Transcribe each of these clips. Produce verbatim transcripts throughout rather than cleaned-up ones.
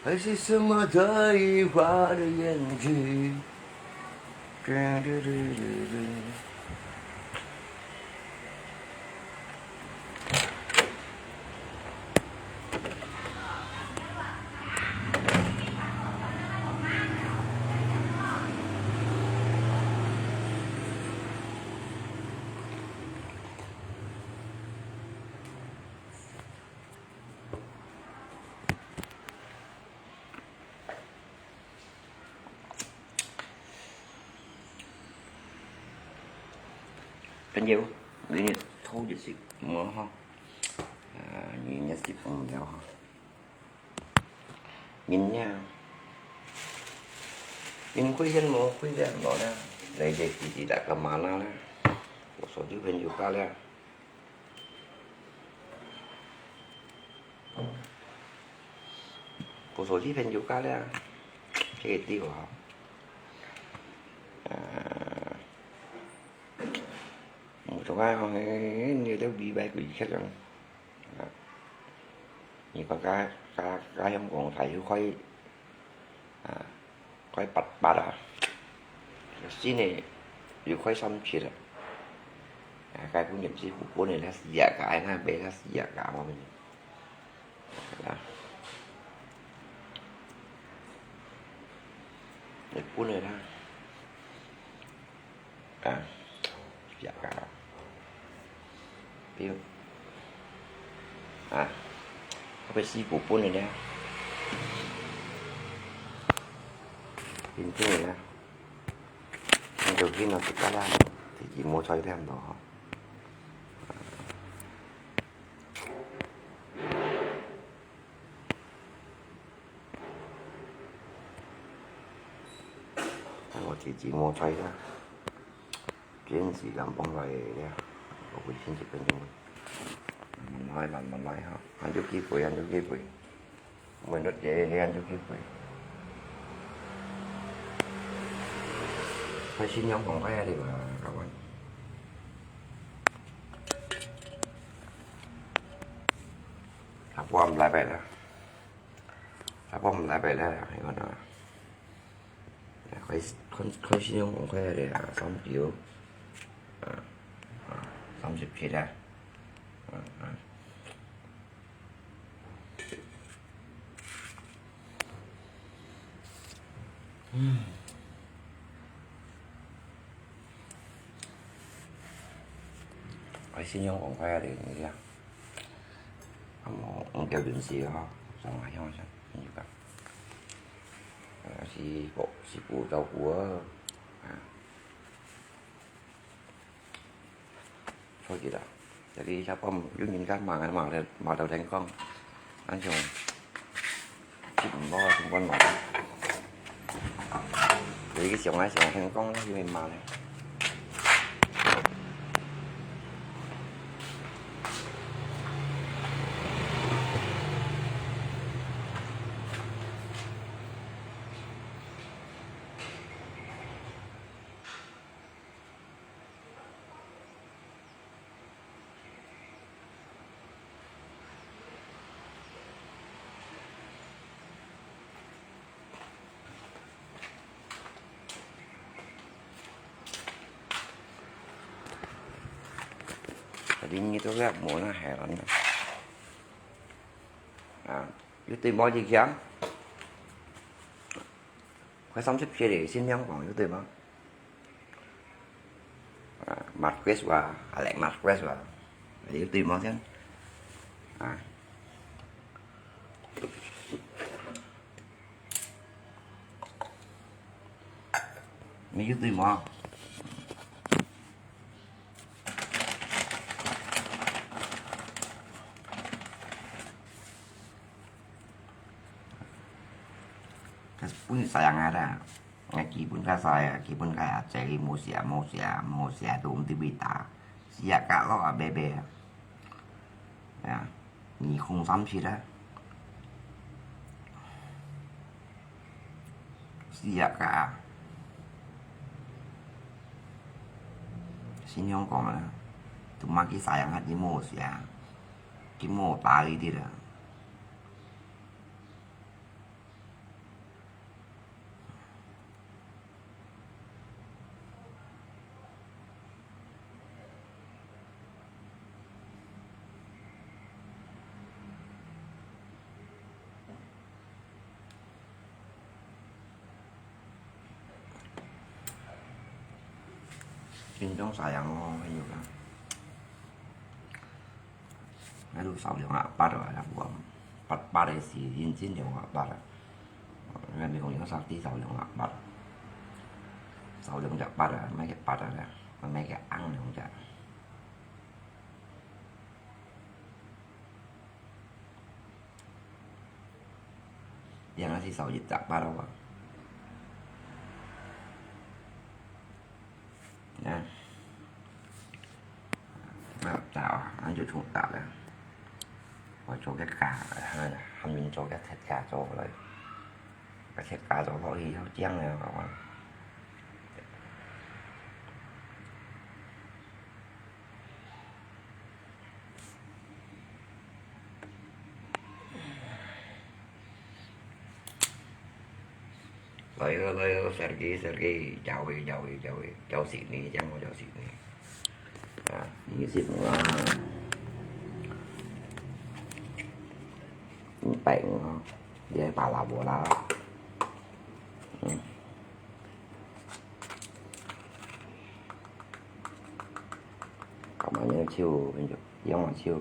还是什么在花的眼睛？朋友，你偷一息無吼？啊，你也是朋友吼。人呀，人虧錢無，虧錢無啦，來這弟弟大哥嘛啦啦，我手機朋友家啦。 不手機朋友家了，這个地方。啊，我從來講，你都明白鬼切人。啊，你講家，家，家鄉講大約可以，啊， 快八八啊，新个又快三七啊。啊，該本人是本人，他是啊，該那邊他是啊，該方面。啊，日本个啦。 啊，食啊。比如，啊，我要試古本个呢。平常个呢，你就去拿一个啦，自己摸出来点咯吼。 我自己摸出来啦，真是难忘个呀，我微信这边用，慢慢来，慢慢来哈，恁就机会，恁就机会，问到这，恁就机会。开信用公开啊，对吧，各位？啊，我毋来白啦。 啊，我毋来白啦，迄个啦。开，开，开始用公开个啦，三九，啊，啊，三十七啊，啊，啊。嗯。开始用公开个，你看。 啊，無，毋夠人食吼，上下鄉下，你看。啊，是無，是無照顧啊，啊。所以啦，這个小寶有人家罵，罵了，罵到天光，咱想 食毋落啊，心肝無。有一个想啊想，天光去買咧。 Tadi ngitu ya, muna heran. Ah, YouTube mau jijang. 快三十歲了，新娘講有對無？啊，Marquez話，Alex Marquez話，有對無先？啊，你有對無？ Kha pun sayang ada. Ngai kiphun kha sayang, kiphun kha aja ki mo sia, mo sia, mo sia tu um tibi ta. Sia ka lo a bebe. Ya, ni khung sam si da. Sia ka. Sin yong kong la. Tu ma ki sayang hat ni mo sia. Ki mo ta li ti la. 緊張啥樣哦，朋友啊？𠊎都燒兩百八啊，𠊎八八个時認真兩百八啊。𠊎咪講要燒至少兩百八，燒兩隻八啊，買个八啊啦，買个紅兩隻。 這下係燒一隻八咯啊。啊，啊，炸啊，恁就重炸了。𠊎做个價，還，還吂做个特價做來，个特價做落去要靚了，𠊎講。 來哦，來哦，Sergey，Sergey，教會，教會，教會，教死你，將我教死你。啊，你識無啊？你白我啊，你還巴拉巴拉。嗯。 Kamu nyo chiu, nyo, yang chiu.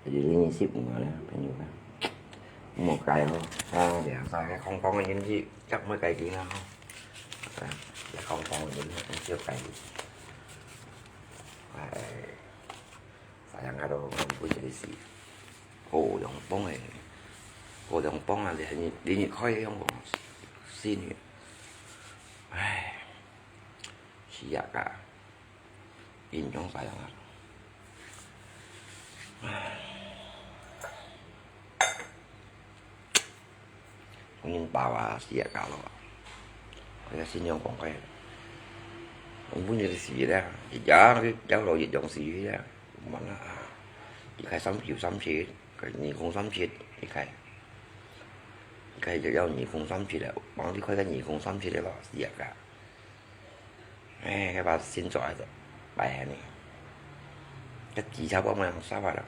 這裡二十五啊，朋友啊，莫計吼，啊，這下个空空个日子，chắc mới計佢啦吼。啊，這空空个日子，你就計佢。哎，sayang啊，都不知死，過兩幫个，過兩幫啊，你你你開用過，死你，唉。 死啊，緊張啥樣啊？唉。有人包啊，死啊，搞咯。𠊎个信仰講个，我本來死了，一樣，一樣落一樣死了，完了啊。一開三九三七，二空三七，一開，一開就要二空三七了，往裡開个二空三七了咯，死啊，搞。 哎，該把新做个擺下呢，該幾下我們燒啊啦，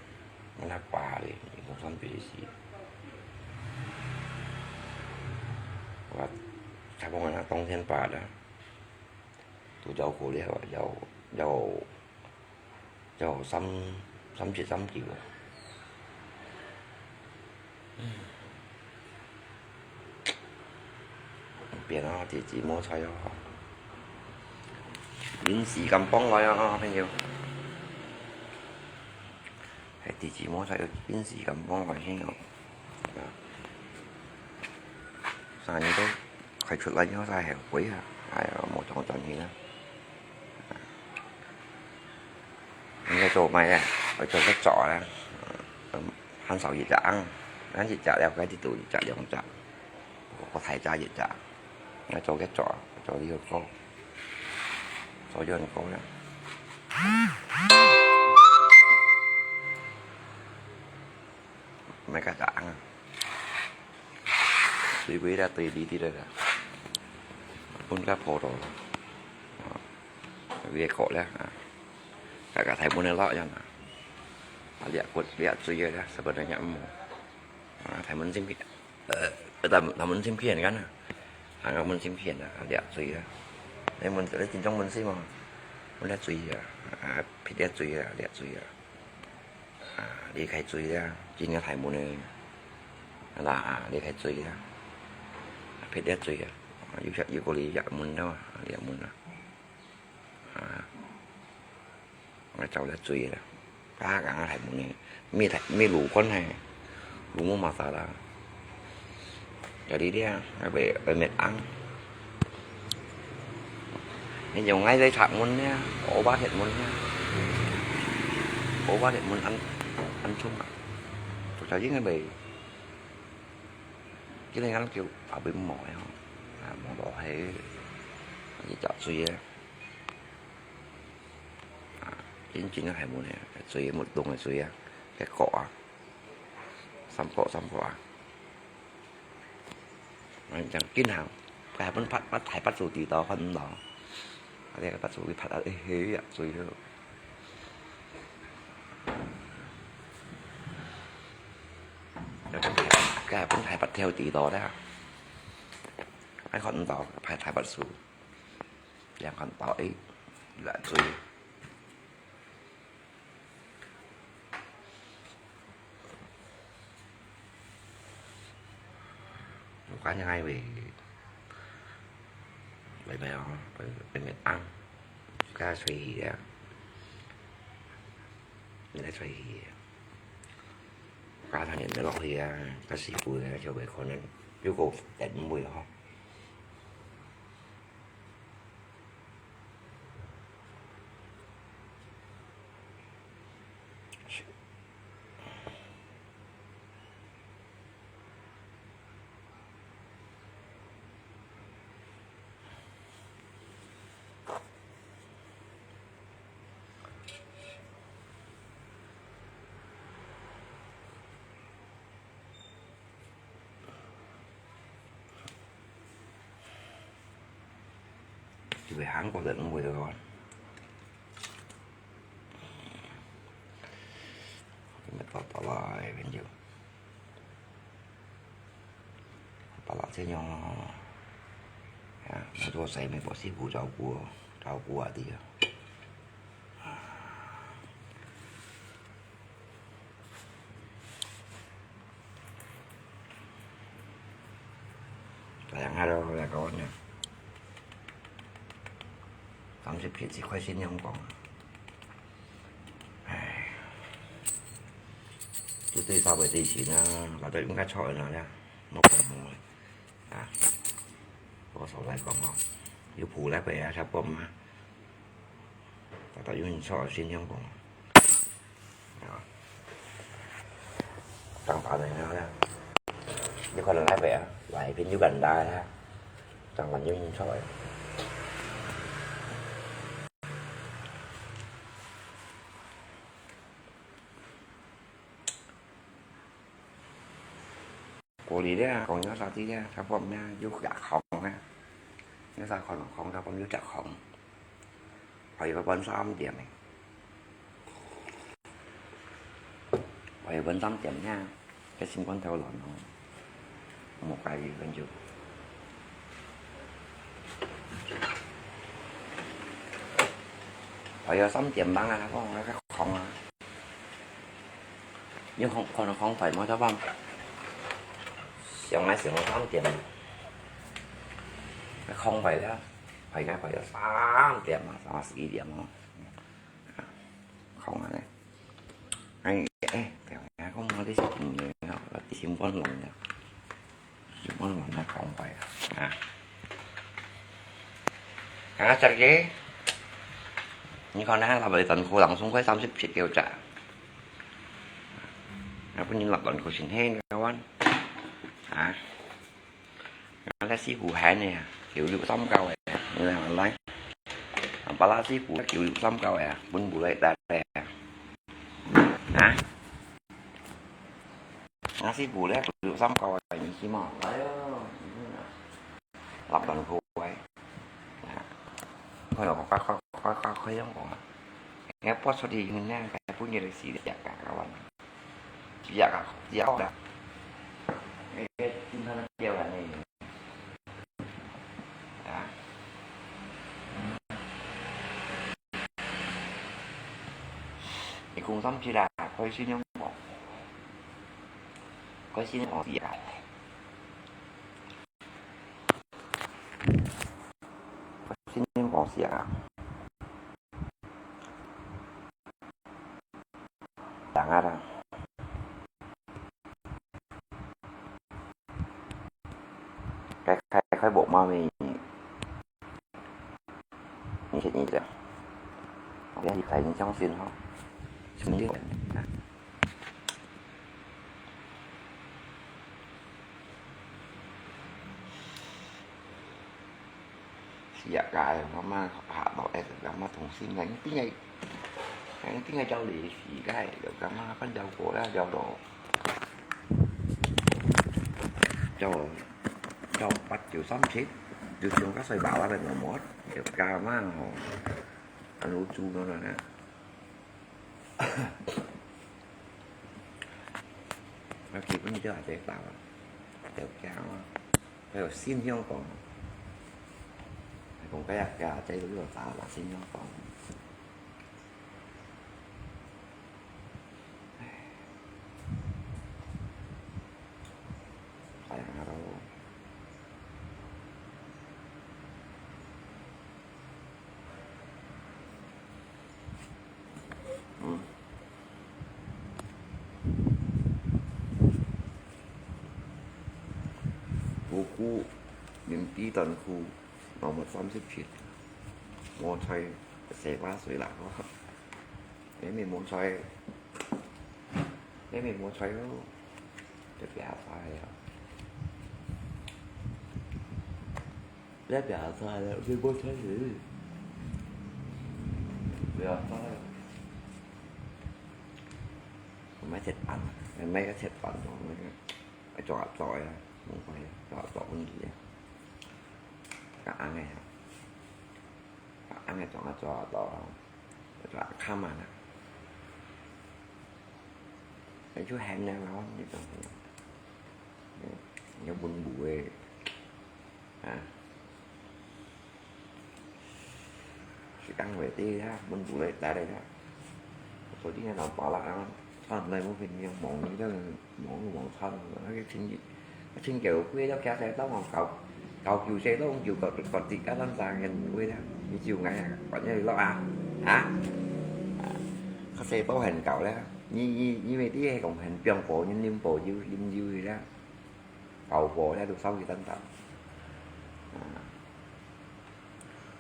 我那拔哩，你講算別事。我差不多那冬天拔的，都要過了，要要 有三，三七三九啊。變啊，地址無在哦。臨時咁幫來啊，朋友。係地址無在，臨時咁幫來先哦。啊。生意都開出來以後，才後悔啊！哎呀，無當轉去啦。 你愛做麼个？愛做个做啦，嗯，還少一隻啊，咱一隻了，該就多一隻兩隻，我太早一隻，愛做个做，做了个，做了个啦。買个隻啊，水杯啦，對你的啦，分个破到了。 Việt Nam leh, ah. Kakak Thái Môn lok yan, ah. Liak kut, liak cui leh, sebenarnya emu. Ah, Thái Môn sim kiên, eh, Thái, Thái Môn sim kiên kan, ah. Ah, Thái Môn sim kiên, ah, liak cui leh. Thái Môn, Thái Môn sim mah. Môn liak cui leh. Ah, pit liak cui leh, liak cui leh. Ah, đi khai cui leh. Chính là Thái Môn này. Là, ah, đi khai cui leh. Pit liak cui leh. Ah, yu, yu kô li yak môn đó, liak môn đó. 啊，𠊎走了水了，啊，剛剛還無呢，沒太，沒滷乾呢，滷木麻沙啦。Jadi dia，愛，愛滅紅。你用𠊎來拆門呢，我把鐵門呢。無法度問恁，恁重啊。就應該袂，今日恁久後尾無个吼，啊，無落去，去食水个。啊，真正个係問个，水个，木桶个水啊，个角啊，三角三角啊。 哎，正經行，該本發，發大發出地道看毋到，啊，這個發出去發啊，哎，嘿呀，最好。該本大發跳地道啦，哎，看毋到，發大發出，這樣看到，哎，來追。 有關係會，會咩哦？會，會咩啊？加水去啊？你來水去啊？加上你落去啊，加水分啊，就會可能又過等會吼。 就會行過來，攏會个。乜倒倒來，朋友。把它這樣哦，啊，那做誰沒把師傅照顧哦，照顧啊，對啊。 大家好，來講呢，三十幾歲開始兩光啊。唉，就對社會地形啊，大家應該錯了啦，莫講莫。 啊，我所來講哦，有譜來背啊，差不多嘛。大家有人錯，先用講。啊，當然了啦，你可能來背啊，來一遍就簡單啦，當然有人錯。 過日咧，講有啥事咧，差不多咩，有食空啊。有啥可能空，差不多有食空。還有分三點呢。還有分三點呢，該心肝頭亂咯，無介意，跟住。還有三點半啊，講那個空啊。 有空，可能空位無得放，想來想到三點，空位了，排該排到三點啊，三四點哦，空啊咧。哎，哎，不要，講我這是朋友吼，我心肝亂了。 就慢慢來講法啊。啊，這個，你看啊，落來斷褲，人送過三十七九隻。啊，本人落斷褲先嘿，你看。啊，啊，這師傅喊呢，九六三九个，你來，來。啊，巴拉師傅九六三九个，本部來得个。啊？ 啊，師傅咧，九六三九个，你知無？哎喲，落斷褲个。啊，看到我快快快快快樣講啊！你撥出去，你看，該分你个死的，假假个，假假个，假个。哎，哎，今天的表演呢？ 啊。你講三七啦，開心樣講，開心樣講，開心樣講死啊！ 人啊啦。該開，開無毛病，你先，你先，你先相信吼，你个啊。是啊，該媽媽下落來就感覺痛心个，一定个，一定个叫你死个，就感覺分掉過了，了咯。叫，叫八九三七，就像个睡飽了个，就感覺吼，很無助了呢。 啊，基本上還係打啊，就驚啊，還有信仰講，講該日，該日，這個又打啦，信仰講。唉，哎呀，都。 嗯。姑姑，人比短褲，那麼三十七，無菜，十八歲啦，吼。你們無菜，你們無菜咯，就別菜啊。 這邊菜了，這個菜了。不要菜了。買切蛋，買個切蛋咯，那個，愛做做呀，弄壞，做做問題呀。該恁樣呀，該恁樣做啊做啊做啊，做啊看嘛啦。那就很難咯，你懂嗎？嗯，你要問我誒。 啊。是講話對啦，問題來來啦。所以那老爸啦，啊，看來我跟你講，忙你這，忙你忙慘，那個親戚，親戚有幾多徛在東望搞，搞九十多，九個，個個自家人三個人位啦，你就愛啊，管你落啊，啊？較細都很搞啦，你，你，你咪啲係講很放火，你啉火酒，啉酒去啦。 搞火了都燒去等等。啊，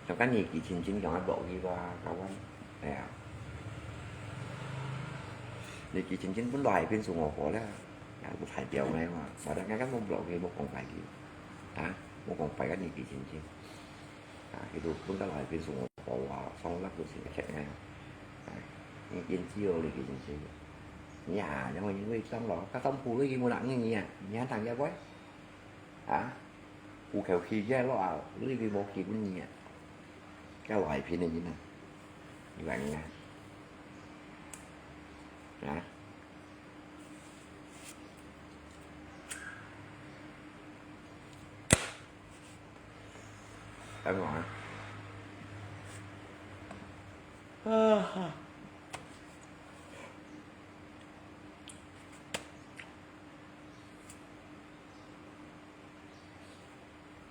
像該年紀輕輕，像愛落去哇，搞啊，哎呀，年紀輕輕本來係變成我火了，也毋代表个嘛，反正剛剛我落去，我講白去，啊，我講白个年紀輕輕。 啊，佢都本來係變成我啊，上落都係食个。啊，你堅持哦，你堅持。你啊，因為因為上落，佢當鋪都已經無人理你啊，你還談个喂？啊，戶口起起來落啊，你已經無機會你啊。該來騙个人啊，你話你啊？啊？ 等我啊。啊哈。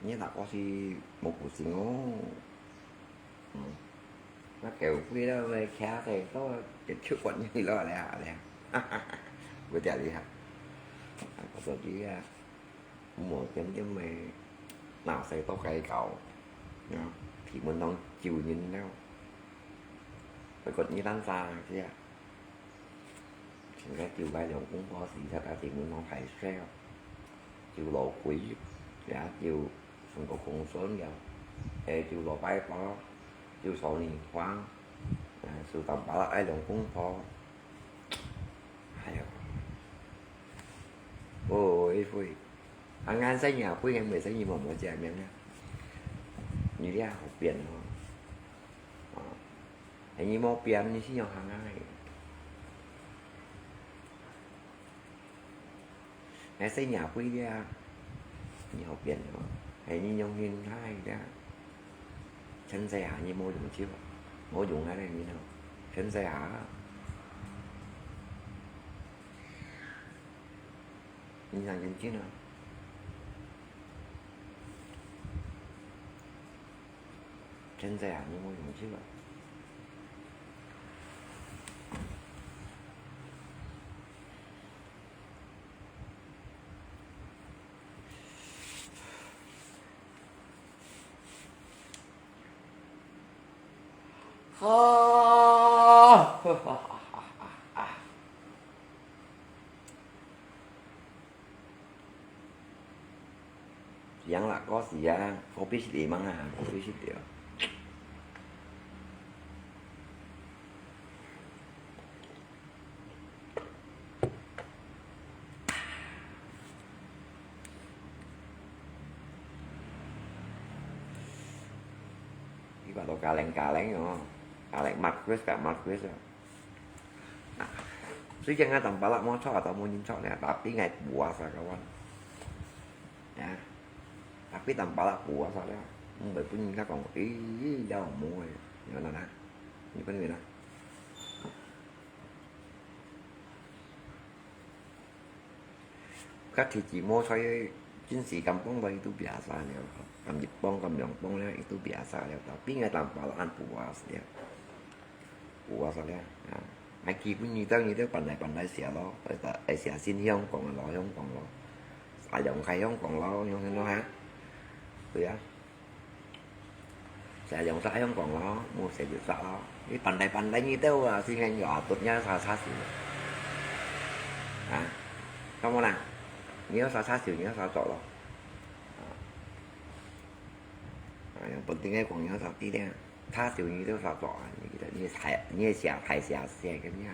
你那个是蘑菇精哦。嗯。那狗屁了，那徛在都，就管你了，了，了。有點厲害。啊，我手機啊。 無點點个，鬧事到該搞，啊，地門當救人了。不過你單儕个，現在救該兩公婆時，在該地門當害死哦，救老鬼，也救成個公孫了，誒，救老伯伯，救少年狂，誒，救到把愛兩公婆。 哎喲，哦，一回，啊，恁細人啊，不然袂使你媽媽食面啊。你這好變哦。啊，哎，你無變，你是用行啊？哎，細人啊，不然啊，你好變哦。哎，你用人啊，這樣。 真濟啊，你無用手，無用啊，你呢？真濟啊，你想認真啊？真濟啊，你無用手啊？ 啊！啦，過時啊，kopi sik limang啊，kopi sik了。Ibarat kaleng-kaleng nyo, kaleng Marquis ka Marquis nyo. Nah, sui jeng ngai tampalak mo chok atau mo nyin chok nia, tapi ngai puasa kawan. Ya. Tapi tampalak puasa nia, mbai pun nyin ka kong, ih, jauh mo eh. Nyo na na. Nyi pun nyi na. Kat hiji mo choi, chính trị kampung lo itu biasa nia. Kam Jepang, kam Yongpang nia itu biasa nia. Tapi ngai tampalak an puasa nia. Puasa nia. Ha. Ngai基本你兜你兜pandai pandai寫咯，寫先香港咯，香港咯。啊，兩開香港咯，香港咯哈。對啊。 寫兩隻香港咯，無寫一隻咯。你pandai-pandai你兜啊，先生有啊，讀人啥啥事。啊，看無啦？你有啥啥事，你有啥做咯？啊，啊，yang penting个講有啥知咧，啥事你都啥做啊？你記得，你寫，你寫，太寫寫个厲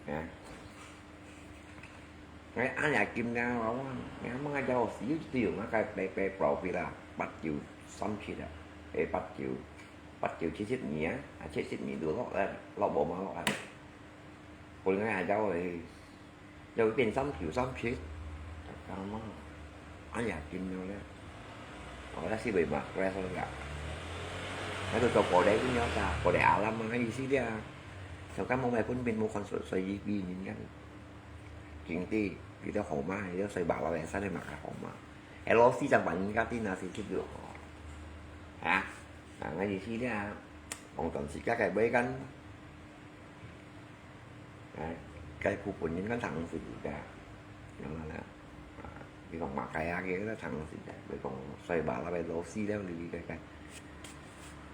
害。 啊。Ngai an ya kim ngai wa wa, ngai mang aja si yu tu yung ngai kai pe pe profit ah, 八九三七 ah, eh 八九, 八九七十二 ah, ah 七十二 tu lok ah, lok bo ma lok ah. Pun ngai aja eh, 又變三九三七，剛剛嘛，哎呀，金了咧。哦，那是為嘛？我來說一下。那就做過來，你要啥？過來阿拉嘛，意思的啊。So kan mo mai pun bin mo kon so so yi bi nin kan. Chính trị, kita homa, kita so ba la sa le ma ka homa. L O C chẳng bằng ka tin na si chip được. Ha? Nah, ngai yi si dia. Ong ton si ka kai bai kan. Ai, cái khu pun nhân kan thắng si ka. Yang na na. Bi kong ma kai a ke ta thắng si ka. Bi kong so ba la bai lo si leo li li kai kai.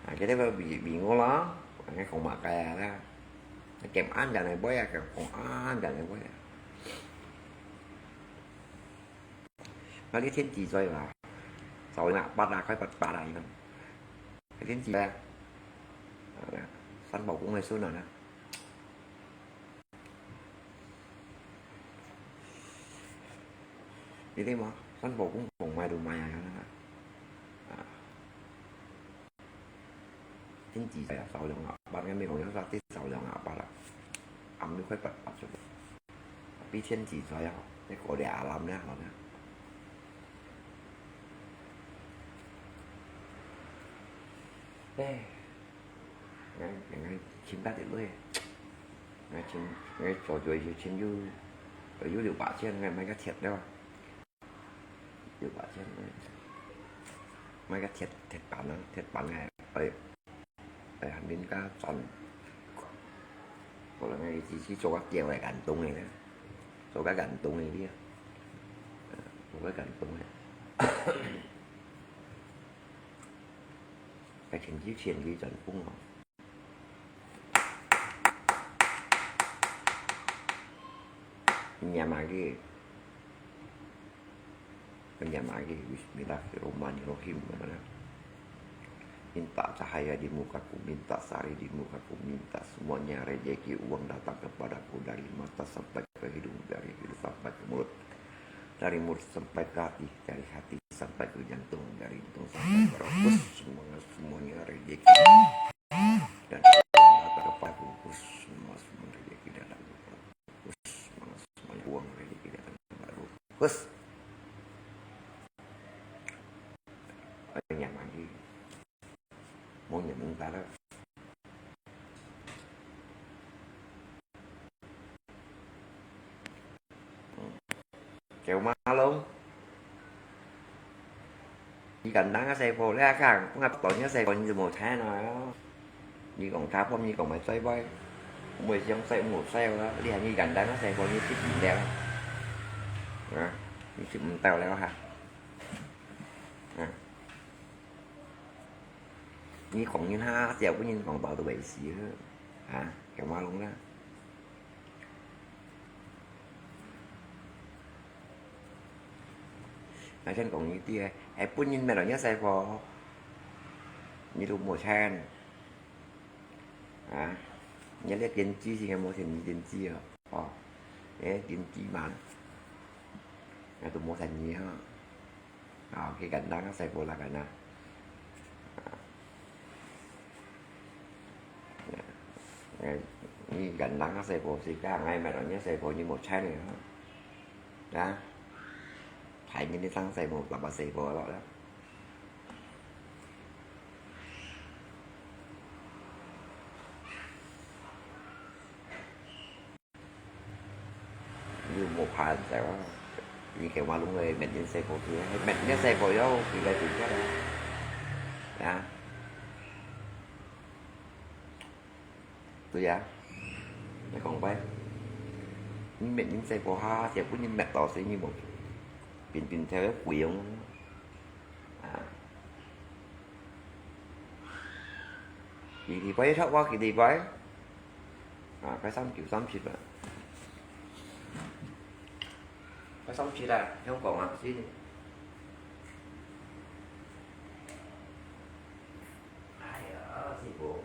Ai, cái đấy bi bi ngô lo. Ngai kong ma kai a la. Kem an ja nai bai a, kem kong an ja nai bai a. 該你天幾歲啦？十零啊，八啊，快八八啊，你看。該天幾歲啊？啊，三寶公的孫啊，那。你對嗎？三寶公講買就買啊，那。啊。 天幾歲啊？十零啊，八，該美國有啥第十零啊，八啊？暗又快八八歲。比天幾歲啊？你過了阿lâm了，好像。哎，哎，哎，請假的累。哎，請，哎，早早就請有，有六八千，哎，買个鐵了。 有八千，買个鐵，鐵板啊，鐵板个，哎，哎，人家賺，可能个只是做个叫个感動个啦，做个感動个啦，做个感動个。个錢就錢佢賺工哦。 Niya magi. Niya magi, Bismillahirrahmanirrahim. Minta cahaya di mukaku, minta sari di mukaku, minta semuanya rezeki uang datang kepadaku dari mata sampai ke hidung, dari hidung sampai ke mulut, dari mulut sampai ke hati, dari hati sampai ke jantung, dari jantung sampai ke roh. Semuanya, semuanya rezeki. Dan kata kepadaku, semua, semua rezeki datang kepadaku. Semua, semuanya uang rezeki datang kepadaku. Hus. Ada yang mandi. Mau nyemen tak? Kéo mah lông. Nyi gắn đang á xe phô lé á khang, ngập tỏ nhớ xe phô nyi mô thai nó. Nyi gọng tháp phong nyi gọng máy xoay bói. Mùi xiong xoay mù xoay á, li hà nyi gắn đang á xe phô nyi chip mù leo. Nyi chip mù tàu leo hả? Nyi gọng nyi ha, chiều bữa nyi gọng tỏ tụi bệ sĩ. Hả? Kéo mah lông đó. 𠊎先講你知个，係分人搣到你个細胞，你都無錢。啊，你這電子先無錢，你電子哦，哦，你電子嘛，𠊎都無錢你哈。啊，佢簡單个細胞啦，簡單。啊。 哎，你人个細胞是講，哎，買到你細胞，你無錢了，啊？害你的生細胞，爸爸細胞了。 你無怕人知啊？你个話攏會搣人細胞去，搣人細胞了，佢來對待啊。啊？對啊，你講乖，你搣人細胞下，就分人搣到死，你無，平平才會毀容啊。 幾禮拜一隻話，幾禮拜？啊，該三九三七啊。該三七啊，香港啊，先。哎呀，辛苦。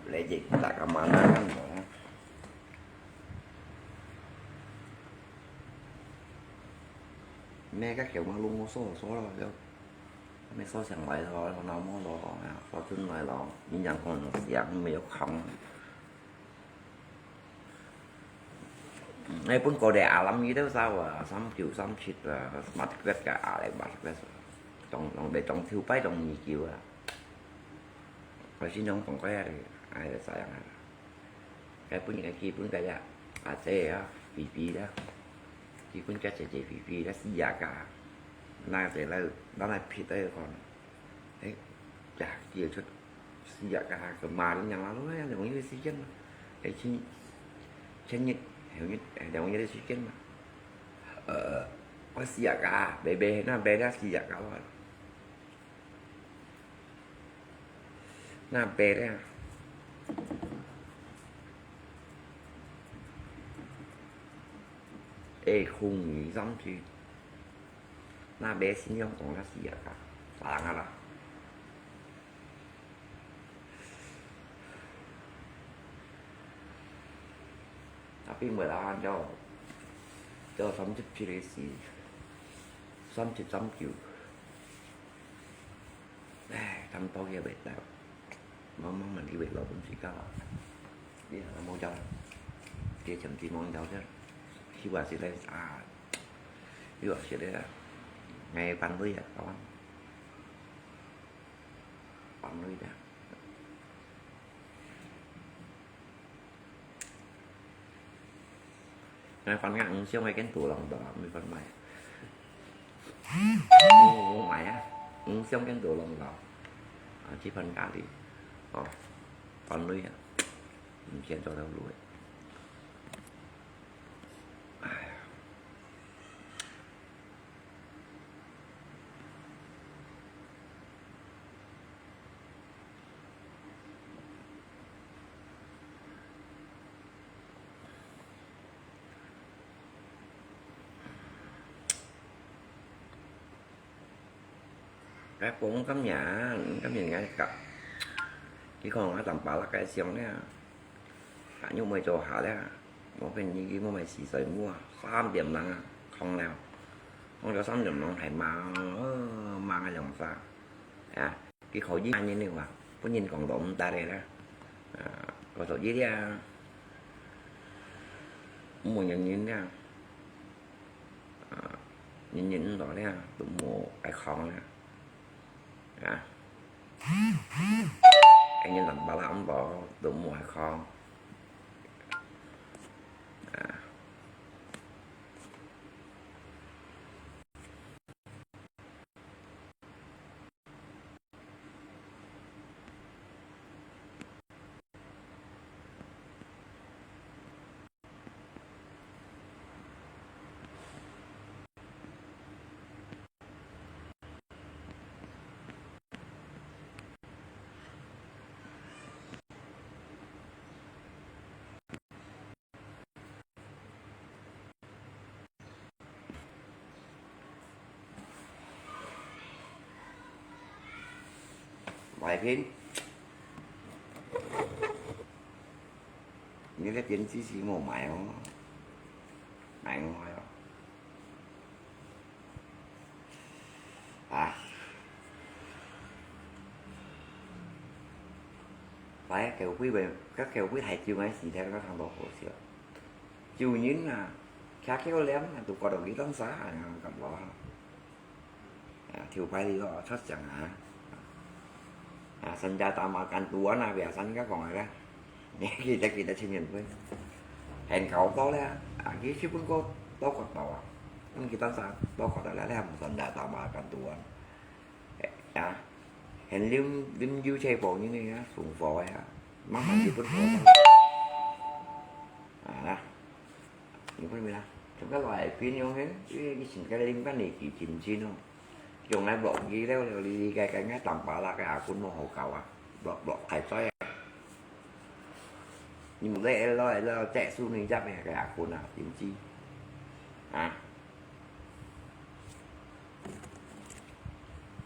來，這大家慢慢看哦。 咩个叫嘛，弄我說說了，就，他們說想來咯，然後那麼咯，啊，說真來咯，你講可能想沒有空。嗯，哎，本過來阿林伊都啥啊，三九三七啊，smart grad个阿來smart grad，當，當，當，當，頭擺當二九啊。我先講講過啊，哎，這樣啊。 該本个基本个呀，啊，這啊，肥肥啦，基本个姐姐肥肥啦，四十加，那這來，那來撇个看，哎，呀，跌出四十加，个嘛，你講啦，哎呀，兩個月時間嘛，哎，前，前日，後日，哎，兩個月个時間嘛，呃，我四十加，白白，那白了四十加哇。 那白了，哎，空二三七，那白新阳光那四十加，啥人啊啦？啊，並無啦，就，就三十七个四，三十三九。 唉，當多个味道，茫茫問題味道本自家，你也無走，這前提無走啫，佢話是咧啊，佢話是咧啊，𠊎反對啊，台灣，反對啊。 𠊎番茄毋想愛跟杜郎打，毋番買。毋，毋買啊，毋想跟杜郎打。啊，這番茄哩，哦，番類啊，毋想做頭路誒。哎呀。 該講今年，今年𠊎个，佢講𠊎三百六个上了，還有無做下了，無變你，你莫買四十五啊，三點零啊，空了，空了三點零還猛，哦，猛个兩三，啊。 佢可以恁樣个話，分人講到毋得个啦。啊，過到這裡啊，無人人啦，啊，人人毋到啦，都無愛囥啦，啊，人人摎巴拉毋到，都無愛囥，啊。來賓，你个電子紙無買哦，買我哦。啊，來，狗屁喂，該狗屁太久个時間，我看到好笑。有人啊，徛橋梁啊，都覺得佢當啥啊，感覺啊。 啊，頭擺你个出聲啊！啊，三家大媽間肚啊，那邊三家講个啦，你記得記得清楚佢，很搞到咧啊！佢去分過多國島啊，分佢當時多國島咧，你還無三家大媽間肚啊？啊，很啉啉酒車幫人个啊，送貨个啊，慢慢去分貨啊！啊，你分咩啦？全部來分用个，因為以前个啉个年紀輕輕哦。 用來忘記了了，哩哩个个，𠊎當巴拉个阿公無好搞啊，落落太衰啊！你毋知會落會落，這數你只咩个阿公啊，點知？啊？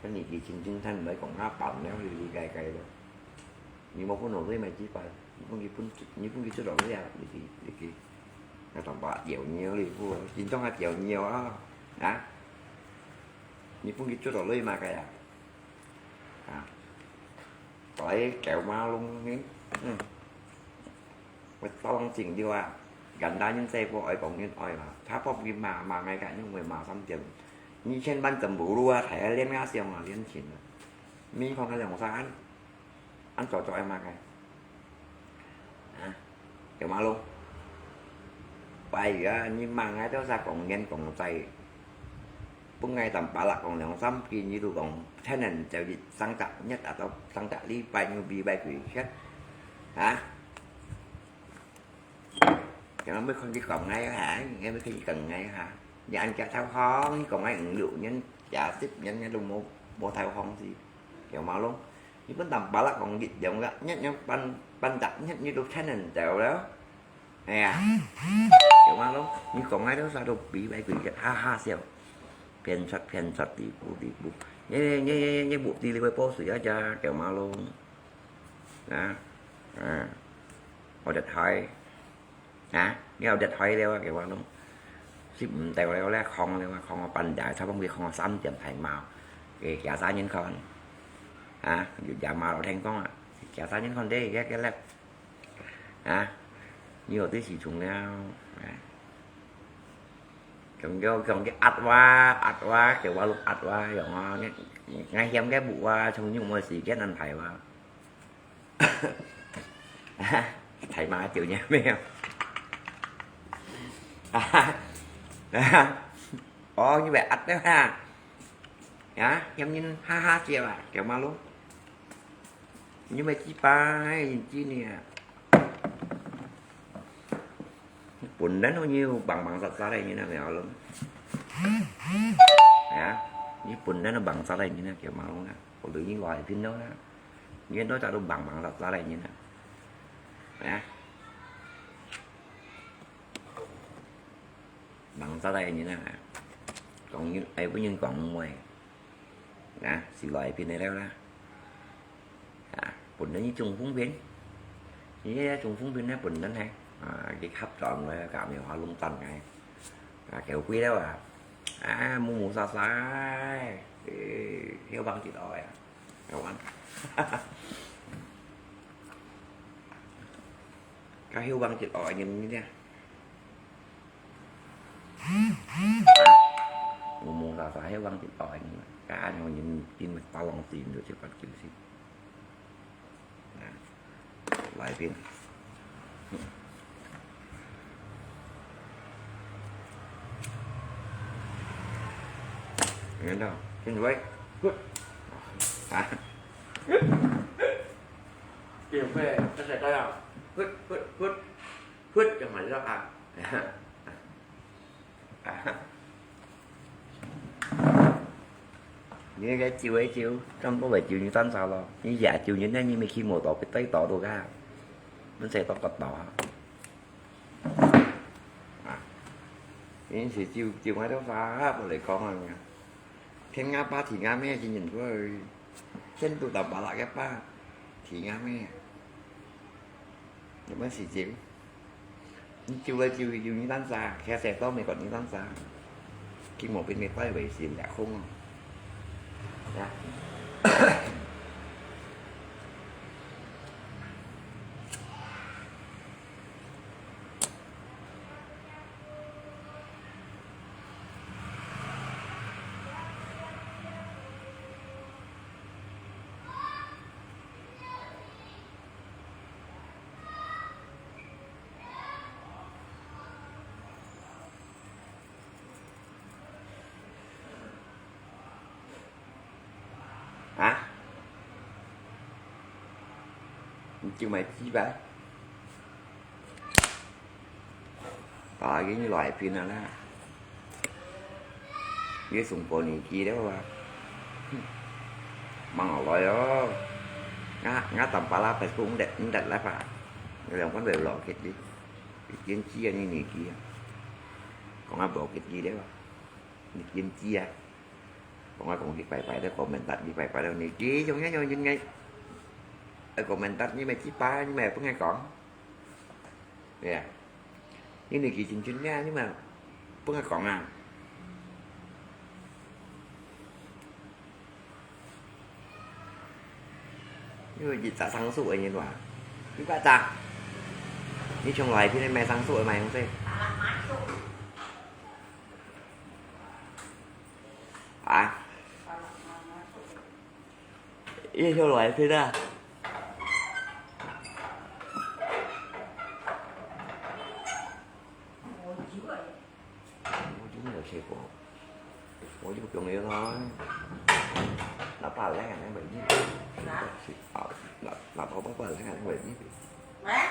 跟你以前精神毋係講下辦了，哩哩个个了。你無分落去買幾擺，你分佢分，你分佢出落去啊，你去你去，那當巴尿尿哩，不，緊張還尿尿啊，啊？ 你分佢捉落來嘛个呀？啊，來狗馬龍呢？嗯，我當真了啊！簡單人細个愛講人愛嘛，他幫佢罵罵𠊎个，因為罵三點，二千萬真無路啊，大家練啊，想啊，練琴啊，你看个兩三。 恁做做愛麼个？啊，狗馬龍，拜二啊，你罵𠊎兜儕講言講在，分𠊎當巴拉講兩三句，你都講天然就一生隻日啊，到生隻禮拜，你比拜鬼歇，啊？ Jangan每看佢講𠊎哈，你每看佢講𠊎哈。你恁樣偷行，你講𠊎五六年、幾十年，你都無無偷行事。狗馬龍，你本當巴拉講一兩個，你你半半隻，你你都聽人走了。哎呀，狗馬龍，你講𠊎都啥都比白鬼个，哈哈笑，騙出騙出，地步地步。你你你你你目的你會報水啊，只狗馬龍。 啊，啊，我就睇，啊，你有得睇了啊，佢話咯，識毋到了咧，囥了啊，囥我半夜，差不多佢囥我三點才貓，佢假三年看，啊，有假貓老聽講啊，假三年看這个个咧，啊，你有啲事情了，啊。 強強強強壓話壓話，佢話錄壓話樣啊！𠊎嫌該木話，從用無時間安排話。大媽叫你咩啊？哦，你會壓到哈？啊，嫌人哈哈笑啊，狗馬龍。 你乜幾百人知呢？本來都有棒棒殺殺个人啊，咪好咯。啊，你本來都棒殺个人啊，狗馬龍啊，我對你話係聽到啦。你都找到棒棒殺殺个人啊，啊，棒殺个人啊，講人，哎，不能講話。 啊，是來賓个了啦。啊，本人中風病，伊个中風病呢，本人呢，啊，佢合作來，搞咩話弄tan个，啊，狗屁了啊，啊，無無沙沙，誒，曉幫佢愛啊，愛玩，該曉幫佢愛人呢。 Ngomong sasah ya bang kita ini. Kan yang ini tin tolong tin tu cepat kisi. Nah, lain. Ini dah, tin baik. Good. Ah. Tiền về, cái này coi nào. Hứt, hứt, hứt. Hứt cho mày đó à. Ni cái chiêu ấy chiêu, trong có phải chiêu như tán sao lo. Như giả chiêu như thế, như mày khi mùa tỏ cái tấy tỏ đồ ra. Nó sẽ tỏ cọt tỏ. À. Ini si chiêu, chiêu ngay đó xa, bộ lệ con rồi nha. Thêm ngã ba thì ngã mẹ chỉ nhìn thôi. 千度到巴拉个巴，天啊咩！有本事就，你救来救去就你单啥，开始到美国你单啥，给毛病的拜为是两空啊。啊。啊？你就买鸡吧。打给你来拼了啦。你送过你鸡了啊？哼，忙好来哦。我，我当巴拉白送的，你得来吧。两个人老给你，一斤鸡啊，你你鸡啊。讲啊，不给鸡了啊。 你禁止啊？講啊講，你拜拜了，komentar，你拜拜了，你這種樣樣應該，呃，komentar，你咪去拜，你咪分佢講。對啊，你年紀輕輕呢，你咪分佢講啊。 因為一隻生疏个人話，你八隻，你從來邊度買生疏个買東西？啊？你從來邊啊？ 我就没有吃过，我就不用了啦。那把来还能买一杯，是啊，那那把把把来还能买一杯，来，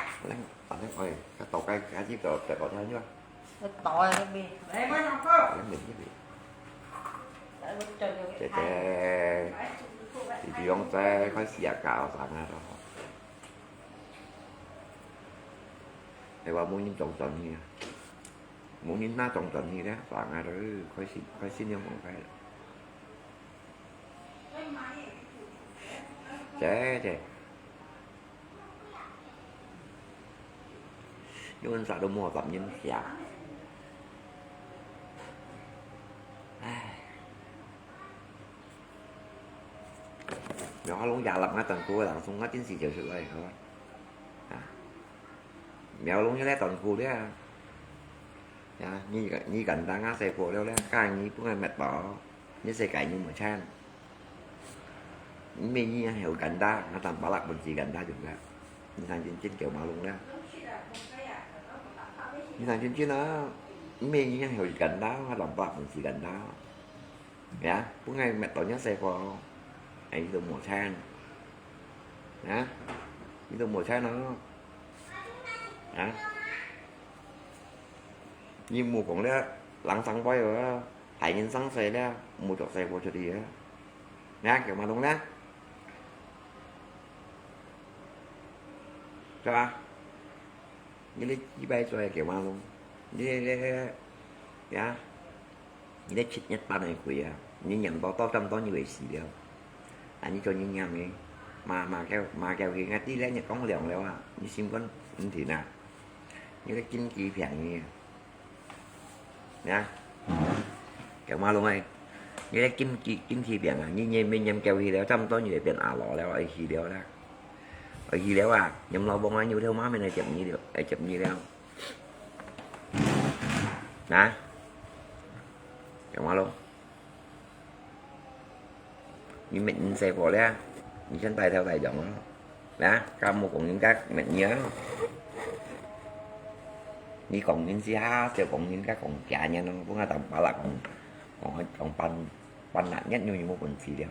反正哎，他倒该他这个再搞下去吧，那倒啊那边，来，我想喝。来买一杯。来，我叫你姐姐，你不用再快洗啊，搞啥啊？ 你話無人掌轉去啊？無人拿掌轉去咧，爽啊！開心，開心就無開了。姐姐，你問啥都無十年前。唉。 苗阿龍也立我等過人送我電視就出來，好啊。啊，苗阿龍也來等過了。呀，你你跟當啊，細波了了，該你不愛滅到，你世界你無錢。你每日還有跟當，我等巴拉本事跟當就了。你看真真叫馬龍了。你看真真啊，你每日還有跟當，我等巴拉本事跟當。 呀，分𠊎搣到若細个，哎，你都無錢。呀，你都無錢哦。呀，你莫講了，人生壞哦，害人生衰了，莫著細个出去啊。呀，叫馬龍啦，是吧？你這幾擺做叫馬龍，你這，呀， 你這七月半个鬼啊，你念到到這麼多你會死了。啊，你做你念个，罵罵叫罵叫佢，𠊎知了你講涼了啊，你心肝毋定啊。你這禁忌病呢？啊，叫馬龍哎，你這禁忌禁忌病啊，你念念念叫佢了，這麼多你會變阿老了，會死了啦。會死了啊，念老公啊，有條媽咪來接你了，來接你了。 啊？講話咯。你搣你細个咧，你先帶頭帶樣咯。啊？敢無講人家搣你啊？你講人家，就講人家講假人咯，不過當巴拉講，講講半半爛人，你有本事了。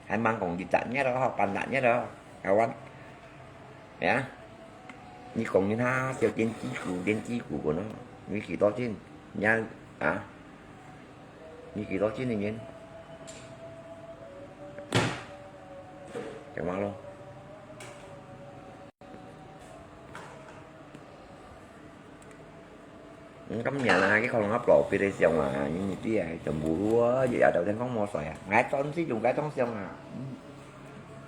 還吂講一隻月咯，半隻月咯，kawan。Ya，你講人家小電子股、電子股个咯，你幾多錢？你啊，啊，你幾多錢个人？講話咯。 嗯，今日啊，佢可能啊，別个相啊，你知啊，全部都啊，日日都天光無睡啊，𠊎專心用該張相啊。嗯。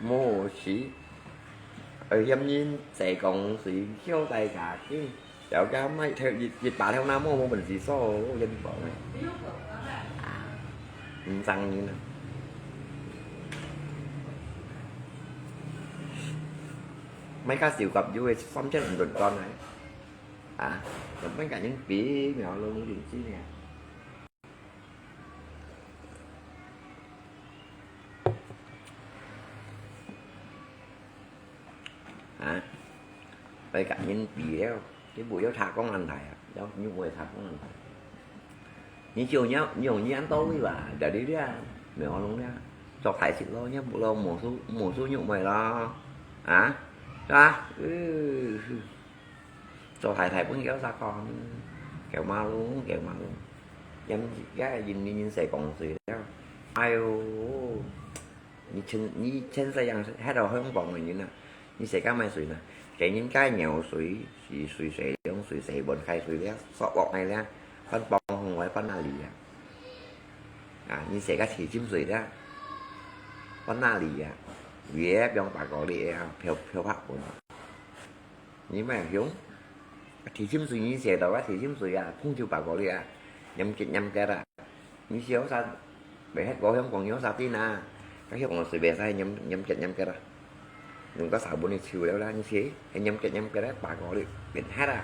無事，呃，嫌人濟講水，叫大家緊，了解買條一一百條那毛無本事做，我跟你講誒。啊，毋爭人啊。買較少甲有誒三千五輪轉來，啊，就買甲人比苗龍零七年。 啊，愛甲人比了，你毋要打工人來啊，要你會打工人來。你就你你用你安到位吧，在你這，沒有弄了，做大事咯，你不咯，無事無事肉賣咯，啊，是吧？呃，做太太分佢啥講，叫馬路，叫馬路，因為人人人世講水了，哎喲。 你前你前世樣係到香港个人啊，你世界買水呢？給人家舀水，洗水洗用水洗碗開水了，刷鑊來了，放放紅位放那裡啊。啊，你洗个洗清水了，放那裡啊，也不用把锅裡啊，漂漂白碗。你買香，洗清水你洗到个洗清水啊，碰就把锅裡啊，黏結黏結啊。 你洗好勢，袂核過香港有沙丁啊，該香港水袂使黏黏結黏結啊。用个sabun你沖了啦，你洗，係黏結黏結咧，把過你變核啊。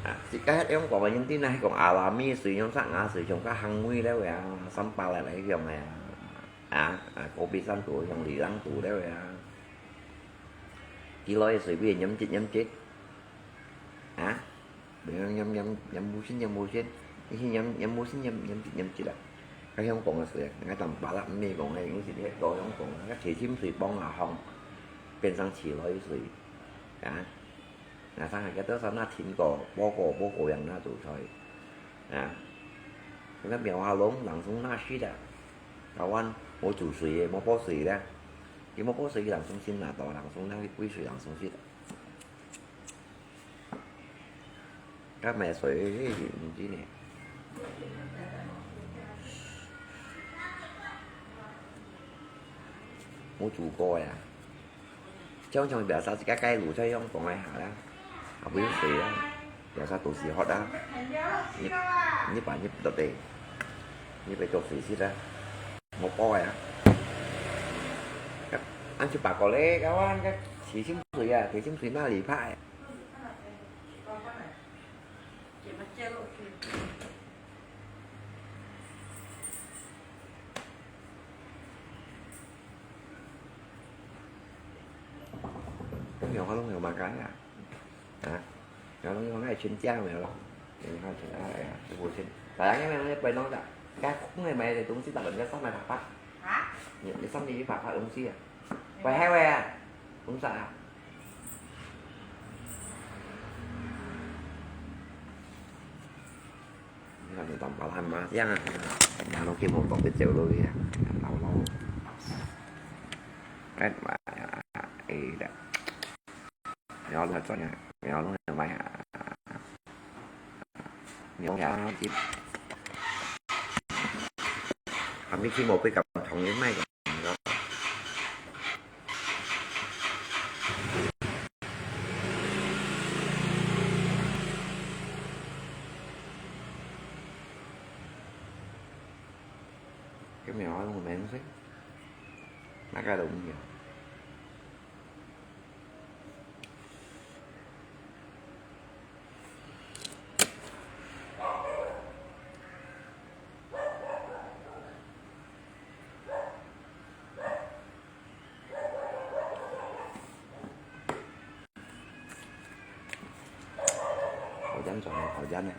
啊，自家香港个人丁啊，係講阿拉米水，用沙牙水，用个行位了啊，三百來來用个啊，啊，啊，kopi三度，用二兩度了啊。幾耐水變黏結黏結，啊？ 黏黏黏黏無線黏無線，你去黏黏無線黏黏黏一下。該香港个水啊，𠊎當巴拉毋係講个，有時你到香港啊，該洗清水幫啊烘，變成自來水啊。那上海个多少那聽過，播過播過樣那煮菜啊。那苗阿龍朗中那去的，台灣無煮水个，無煲水个，佢無煲水，佢朗中先拿到，朗中那歸水朗中去的。 該買水毋知呢。無煮過呀。常常biasa自家該滷菜用講个下啦，啊，毋用水啊，biasa都係hot啊。你你把你落地，你別做水食啊。 無包个啊。恁就白過咧，該碗个洗清水啊，洗清水那裡拍。都有，都有嘛，該啊。 啊，然後用該全家有無咯？你看全家哎呀，是五千，大家有沒有那杯弄的？該空的買的東西，打人家上來打發。啊？你你上面去打發東西啊？喂，還喂啊？東西啊？你看你當把爛麻將啊，然後給我搞得走路去啊，老老。哎妈呀，哎的。 你愛弄做樣，你愛弄樣買啊？你用樣去，還沒去無被搞同意賣个。有沒有要弄東西？那個都沒有。 好香，好香呢，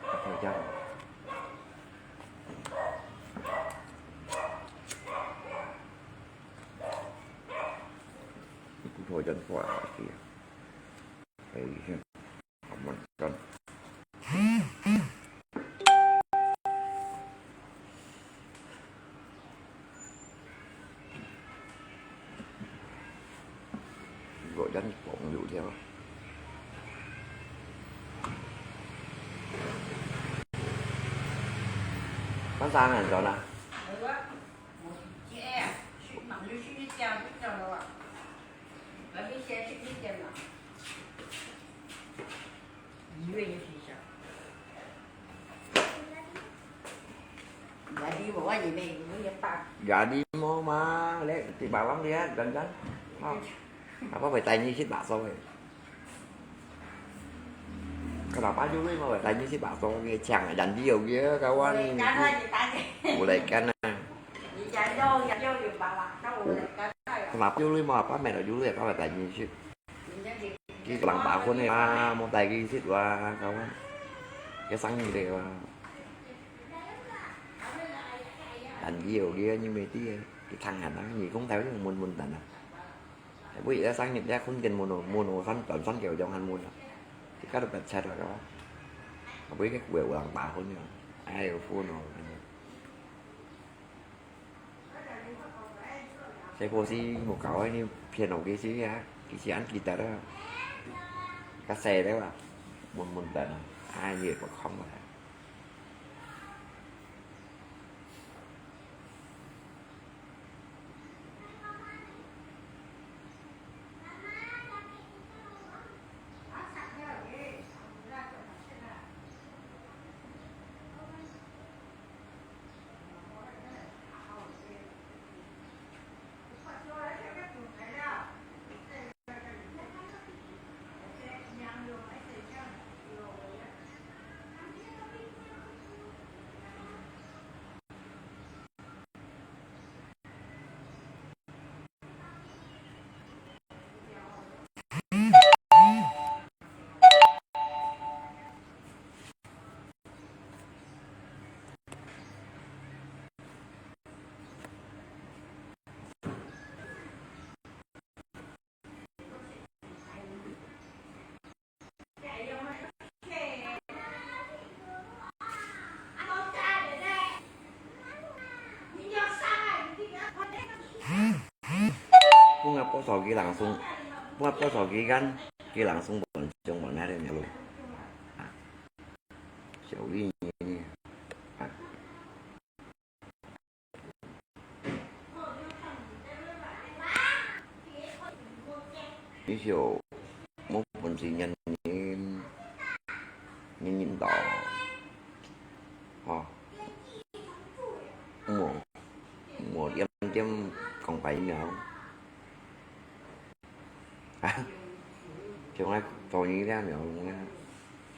好香。不错，真快啊，是啊。哎，好香。 Gọi rắn bỏng lựu theo. Bác Sang hẳn rồi nè. Jadi mò, mò mà, lẽ thì bà lắm đi á, gần gần. Không. Apa phải tay như xích bả soi. Cái bà bá chú mà phải tay như xích bả soi, nghe chàng là dành ví dụ kia, kawan. Ule kan ah. Kenapa dulu mau apa, merah dulu ya, kalau tanya sih. Ki kelang tahun ni, ah, mau tanya sih, wah, kawan. Kesang ni deh, wah. Dan dia, dia ni mesti, eh. Ki tangan, ah, ni kong tahu ni mun-mun tanah. Tapi ya sang ni, dia kun ken mono, mono san, dan san kêu jong han mun. Ki kada pecah lah, kawan. Tapi cái quê ulang tahun ni, ai, phone no. 這个是無搞个，你騙我个是啊，佢是恁記得啊，較細了啊，問問等啊，哎，你也不看了。分𠊎報數佢langsung，分𠊎報數佢kan，佢langsung分上門那个了咯。啊，小麗呢？啊。 你就無本事，人人，人人到，吼，無，無點點講白了。啊，就愛做你了，了，了，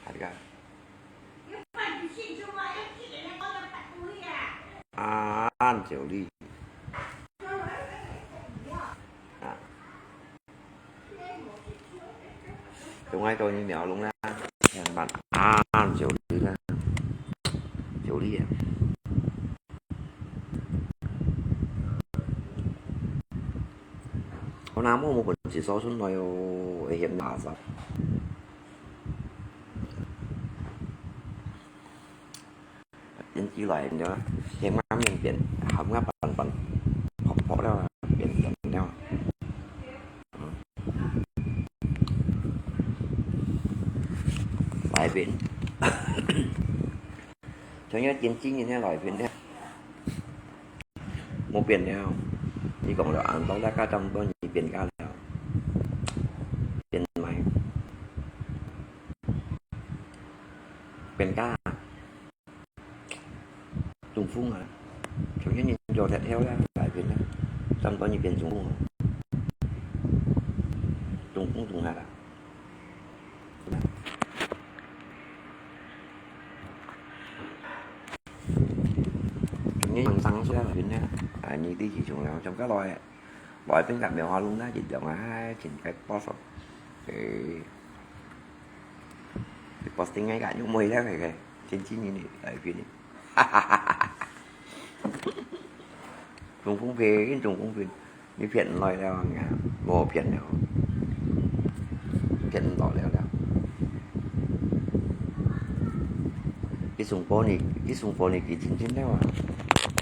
還个。 啊，小麗。啊。總愛到你了，攏啦，千萬。啊，小麗啦，小麗啊。我那麼無本事，說出來哦，會嫌垃圾。 天氣來了，天氣慢慢變，寒个板板，薄薄了，變變了。嗯。來變。像要天氣呢，來變了。 無變了。你講了恁多，大家差毋多你變價了。變賣。變價。中風啊。從前你做得了啦，改變啦。差毋多你變中風啊。中風中下啦。 你人生出來呢，啊，你自己從了，從該來，來變个苗花龍那一樣啊，真个不錯。誒，你不是应该用没了个，真正你来变的。哈哈哈哈哈。中风病，中风病。 你騙毋來了啊，無騙了，騙毋到了了。佢送貨呢，佢送貨呢，佢真真了啊。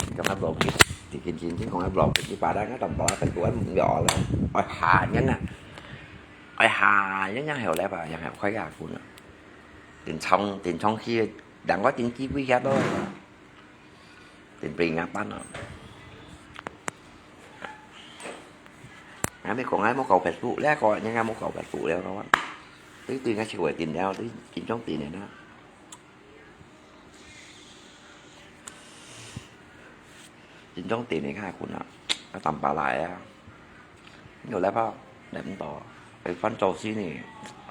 佢講啊，無佢，佢真真講啊，無佢，佢把那个東西啊，佢都毋要了，愛下人啊，愛下人，人後來吧，人後開下分啊。電廠，電廠去，人个電機危險咯。 真被人家辦啊。𠊎咪講𠊎無搞Facebook，這個人家無搞Facebook了，我對對𠊎就會定了，對緊張定的啦。緊張定的較困難，啊，淡薄來啊。 有來吧，來毋到。哎，翻早時呢，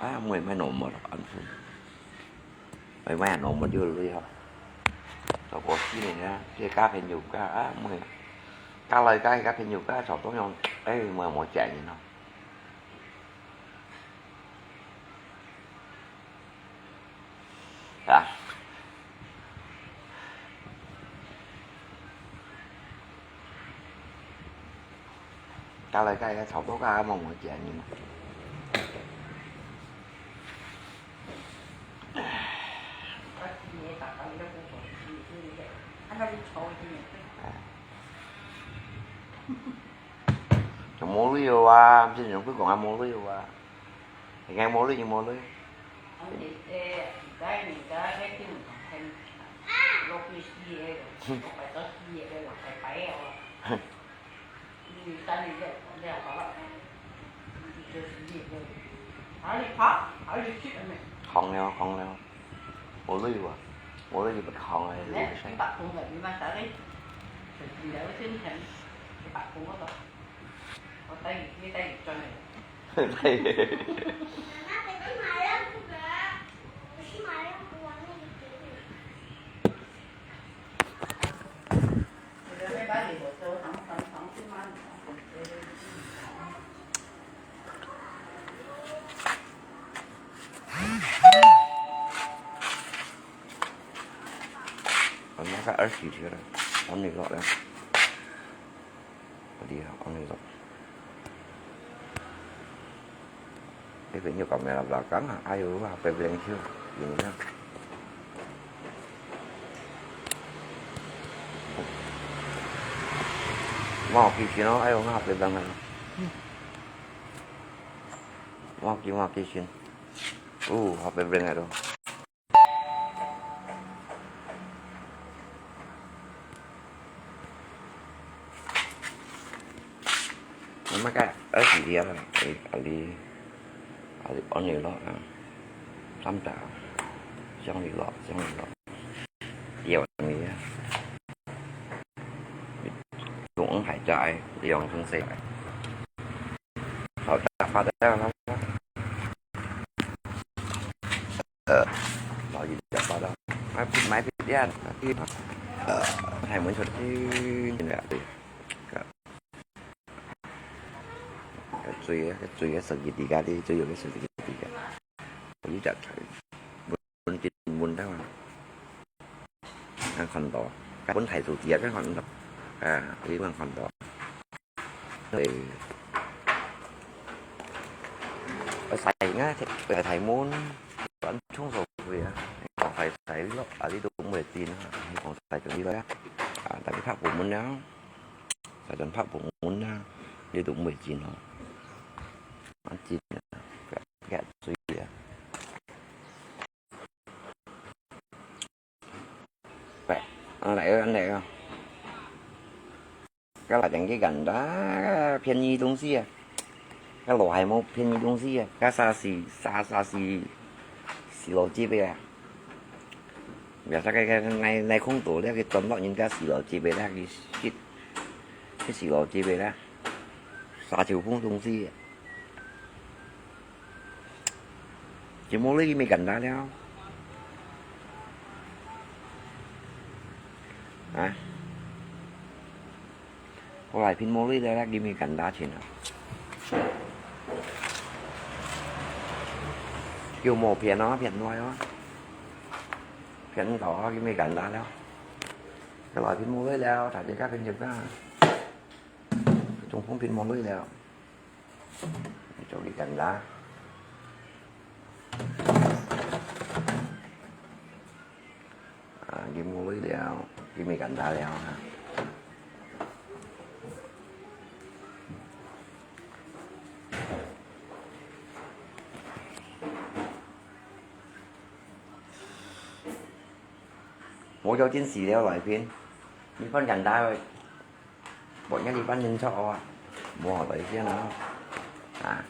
啊，妹妹normal安全。哎，妹normal就累哈。早過時呢，這个朋友个啊，妹，加來加个朋友个，早都用，哎，妹妹建議喏。 啊。加來加去，差不多个，無無建議嘛。哎。無鐳啊，毋係人會講啊無鐳啊，人家無鐳就無鐳。啊，你，誒，你在人家該地方很落去死个咯，擺到死个咯，拜拜哦。你等你了，了，好了，你就死个咯。啊，你爬，啊，你去了沒？紅了，紅了，無鐳啊，無鐳就紅了，呢，你白講个，你嘛打个，就是了，先前，你白講个咯。 我帶你，你帶你轉來。我拿个二十去了，往里落了。 好厲害，往里落。這邊有搞咩啦，belakang啊，哎喲，啊，別別人去，有呢。莫去先哦，哎喲，啊，別別人。莫去，莫去先。哦，好，別別人咯。 那麼个二十條啊，阿里，阿里，阿里，往里落啊，三打，向里落，向里落，有你啊，中海在，兩公司，好打发的啦。 呃，老一点报道，买不买不掉，呃，还没出去，现在对，个，个水啊，个水啊，手机底下的，水有个手机底下，我一直在，闻闻到啊，能看到，本台手机啊，能看到，啊，你能看到。 對。洗啊，洗洗門，轉沖水去啊。講洗洗咯，啊，你都毋會進啊。你講洗轉去咯啊，啊，但係拍布門啊，洗轉拍布門啊，你都毋會進哦。啊，進啊，佢水啊。 喂，恁樣啊，恁樣啊。該辣椒个簡單，便宜東西啊。該老海無便宜東西啊，該沙西，沙，沙西，西老雞尾啊。Biasa該，該，該，該空肚了，佢轉落人家西老雞尾了，佢食，食西老雞尾了，沙洲風東西啊。 就無鐳佢乜簡單了。啊？後來變無鐳了，佢乜簡單錢啊。就無騙哦，騙來哦。騙到哦，佢乜簡單了。後來變無鐳了，大家變就變。中風變無鐳了。 做佢簡單。啊，佢無鐳了，佢乜簡單了哈。無要緊死了來片，你放簡單。 Pokoknya di depan insya Allah. Mau apa isian ah? Nah.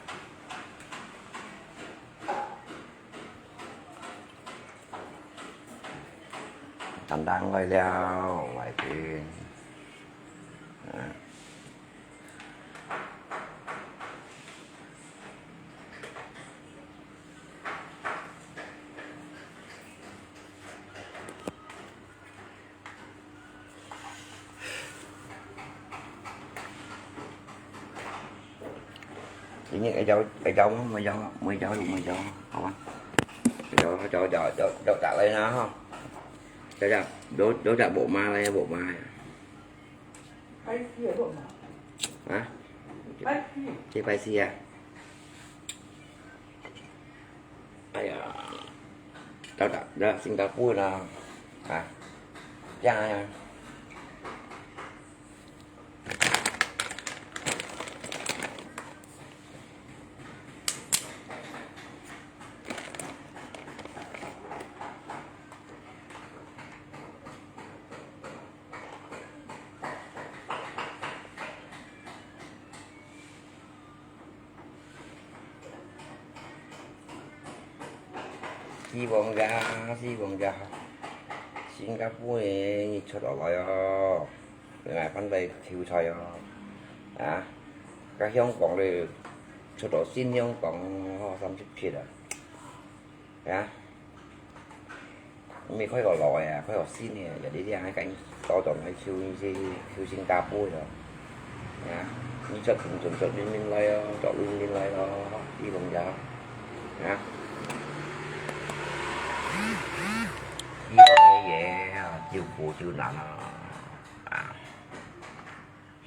Tandang lai liao, lai pin. Nah. 今日愛教，愛教嗎？毋愛教，毋愛教，毋愛教，好嗎？教，教，教，教，教，教大家啦，吼。教，教，都，都教寶媽啦，寶媽。拜四个寶媽。啊？拜四。這拜四啊？ 哎呀，到達，到新加坡啦，啊，這樣啊。四房間，四房間，新加坡个日出落來哦，來買飯來求財哦，啊，該香港咧，出到新香港哦，三十七啊，啊，你看有老个啊，看有新个，有啲靚个，趕緊倒轉來求，求新加坡咯。 呀，你著緊著緊，明明來哦，著明明來咯，你講呀，呀。希望爺爺啊，照顧就難啊，啊，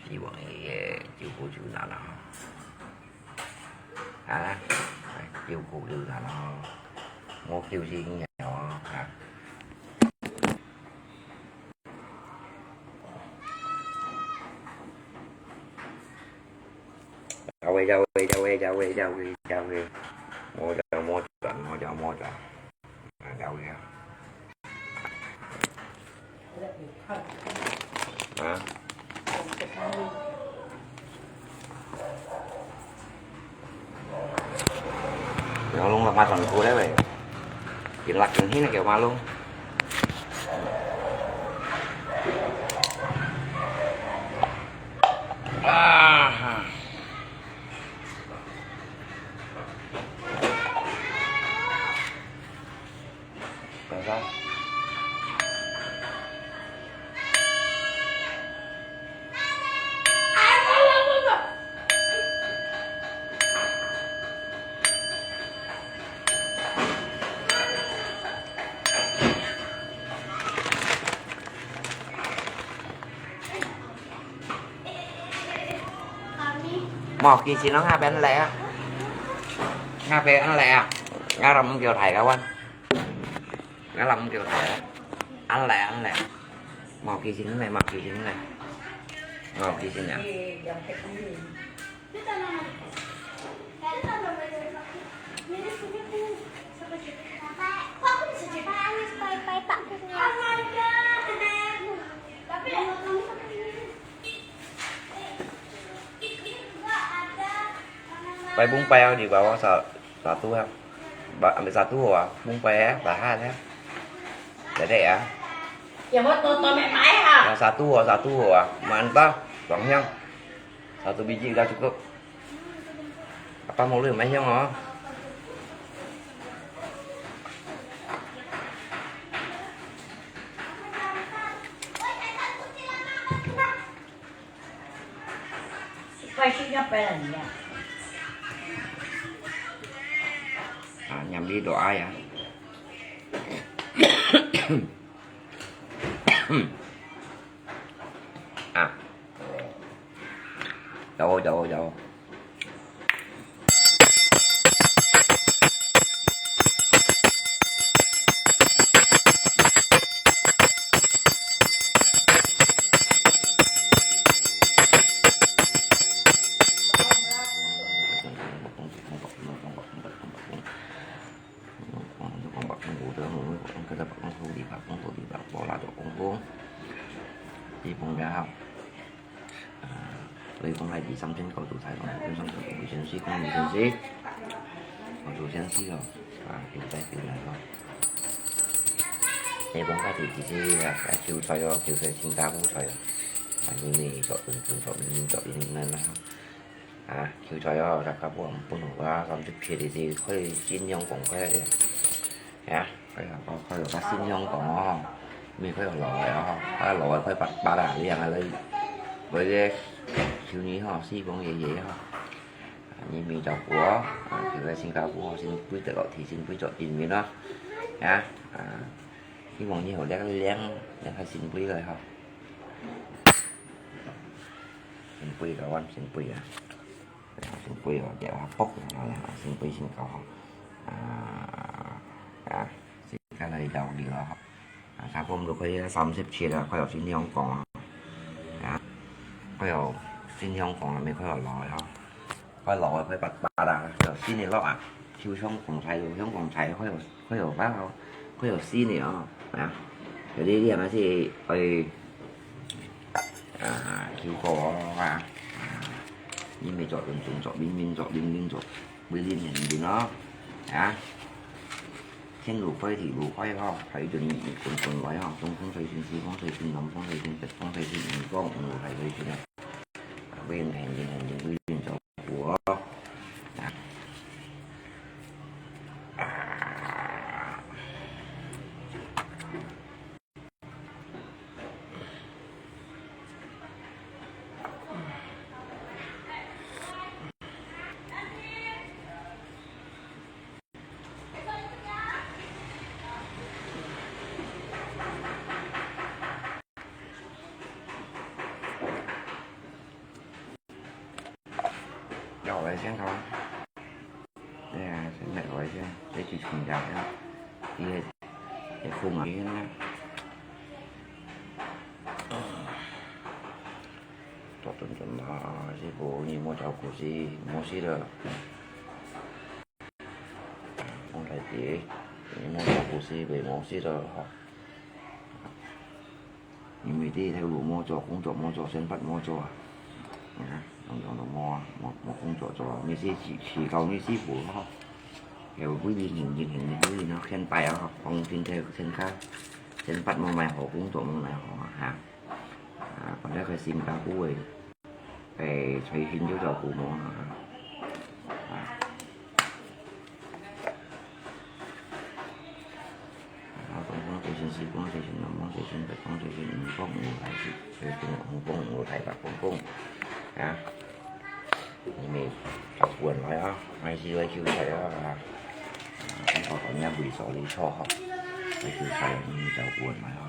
希望爺爺照顧就難啊，啊，照顧就難啊，我叫先有啊，啊。 走位，走位，走位，走位，走位，走位。摸着，摸着，摸着，摸着。啊，走位啊。啊？ Yo lung lak masang ko deh, weh. Kin lak kin hin ke ma lung. Ah. 等一下。Mò kì xin nó ngà bén lẹ á. Ngà bén ăn lẹ á. Ngà răm kiều thải kawan. Ngà lăm kiều thải á. Ăn lẹ, ăn lẹ. Mò kì xin này, mò kì xin này. Mò kì xin à. Pai bung pai au di bawah sa-, satu ha. Ba, ambil satu ha. Bung pai ha, tahan ha. Jadi ya. Ya, buat tutup mai pai ha. Yang satu ha, satu ha. Mantap, Bang Hyang. Satu biji dah cukup. Apa mau lu mai hiang ha. À, nhắm đi đồ ai à? À. Đâu, đâu, đâu. Đi bông ra không? À, lấy bông này đi xăm chân cầu tụ thái, còn bông xăm chân cầu tụ chân si, không chân si. Cầu tụ chân si rồi. À, kiểu tay kiểu này rồi. Lấy bông ra thì chỉ si là, là chiều xoay rồi, chiều xoay chính ta cũng xoay rồi. À, như mình chọn từng, từng chọn, mình chọn như này là. À, chiều xoay rồi, là các bông bông hoa, xăm chân kia thì, thì khỏi xin nhông cũng khỏi đi. Ya, 開下，開下，開下新香港哦，未開下老个哦，啊老个開八八啊，你樣啊，你，佢个舊年吼，四房爺爺吼，啊，你未照顧哦，啊，佢个新加坡新杯得落地，新杯做店面咯，啊，啊，希望你好靚靚，靚開新杯个吼，新杯个，換新杯啊。 Sing pui, oh, dia apa? Sing pui sing kau. Ah, ah, sing kan dari jauh gila. Ah, siapa menurut kau ya, samsip cila kau yang sini Hong Kong. Ah, kau yang sini Hong Kong, kami kau yang lawa. Kau lawa kau pat pat dah. Kau sini lo ah. Siu Hong Kong cai, Hong Kong cai kau yang 佢有辦法，佢有四年哦，啊，有啲人係愛，啊，求過啊，啊，你咪做運動做，運動做，運動做，每年運動咯，啊。天路開，地路開吼，排陣滾滾來吼，東風在前，西風在前，南風在前，北風在前，五方五路大在前啊！啊，為人行人行人，為人照顧哦。啊。啊。 要來先搞。對啊，先來來先，這就重要了。伊个，个風啊，你看啊。做準準啦，是無你莫照顧死，無死了。 放大隻，你莫做，毋係會無事个吼。因為你頭路無做，工作無做，生活無做啊。啊，樣樣都無啊，無，無工作做，你是，是，是到你師傅吼。有幾年，幾年，幾年，幾年，現代啊，講今天現在，生活無買好，工作無買好啊，哈。啊，反正佢新加坡个 誒，隨行就照顧無啊。啊。啊，東風在前，西風在前，南風在前，北風在前，五方五路大在前，東風五路大，北風五路。啊。你們照顧人來啊，還是來救災啊，啊。啊，你好好，你也不會做，你錯吼，來救災，你們照顧人來啊。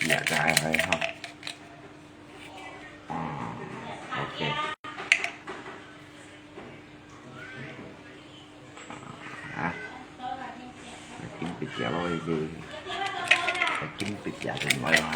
也該還好。啊，OK。 啊，緊迫隻咯，這个，緊迫隻就毋愛啦。啊。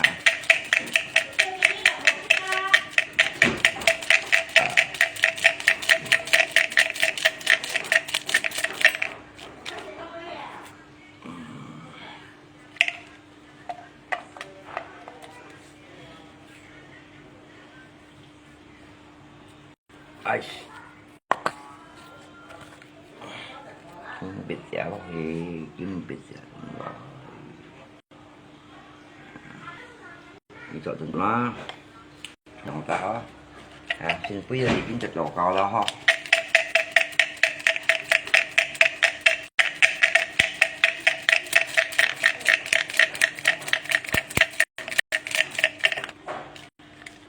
哎，緊迫隻咯，嘿，緊迫隻。你做陣啦，用得哦。哎，先不要已經就做夠了哈。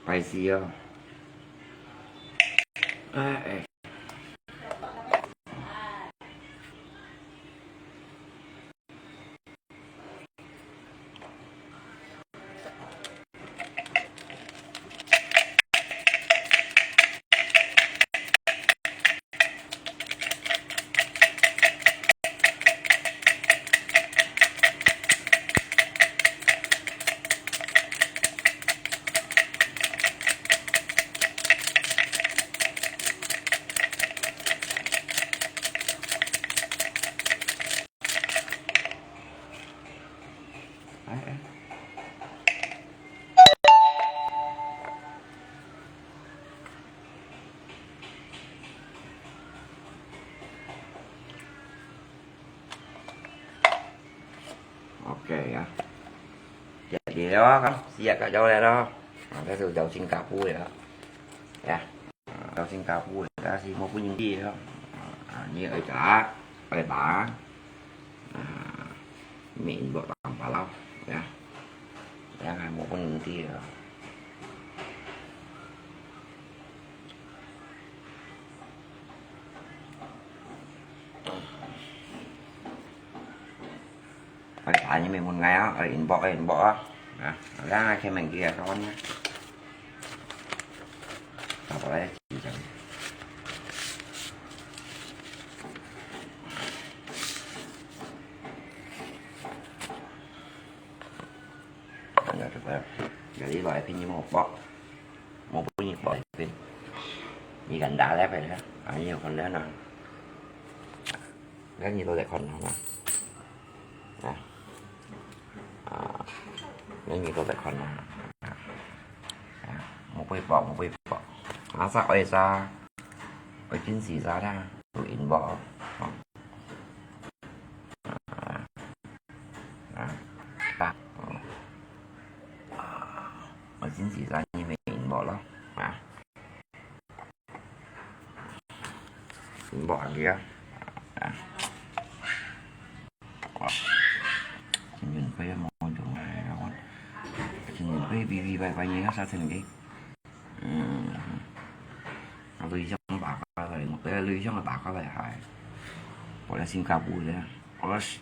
歹勢哦。哎，哎。 哎，哎。 OK啊。這个啊，講，時間到了咯。啊，這就到新加坡了。呀，啊，到新加坡了，但是無分人知咯。啊，你愛打，愛打。啊，免無辦法咯，呀。這樣還無分人知咯。 Ôi, tanya may mun ngay á, ôi, inbox, ôi, inbox á. Hả? Ra khai mình kia kawan nhá. Apa lagi? Jadi, lai pin ni mau bok. Mau bunyi bok pin. Ni kan dah lai pin ya. Ah, ni kon dah na. Kan ni to dek kon na. Nah. Ah. Ni ni to dek kon na. 會爆，會爆。啊，啥愛啥，愛緊時啥啦，有inbox。啊，啊，啊，哦。啊，愛緊時啥，你咪inbox咯，啊。 Inbox啊。啊。陳雲輝啊，無用啊，陳雲輝嗶嗶歪歪，你看啥成績？嗯，啊，對象打過來，我對象打過來還，我在新加坡的，我是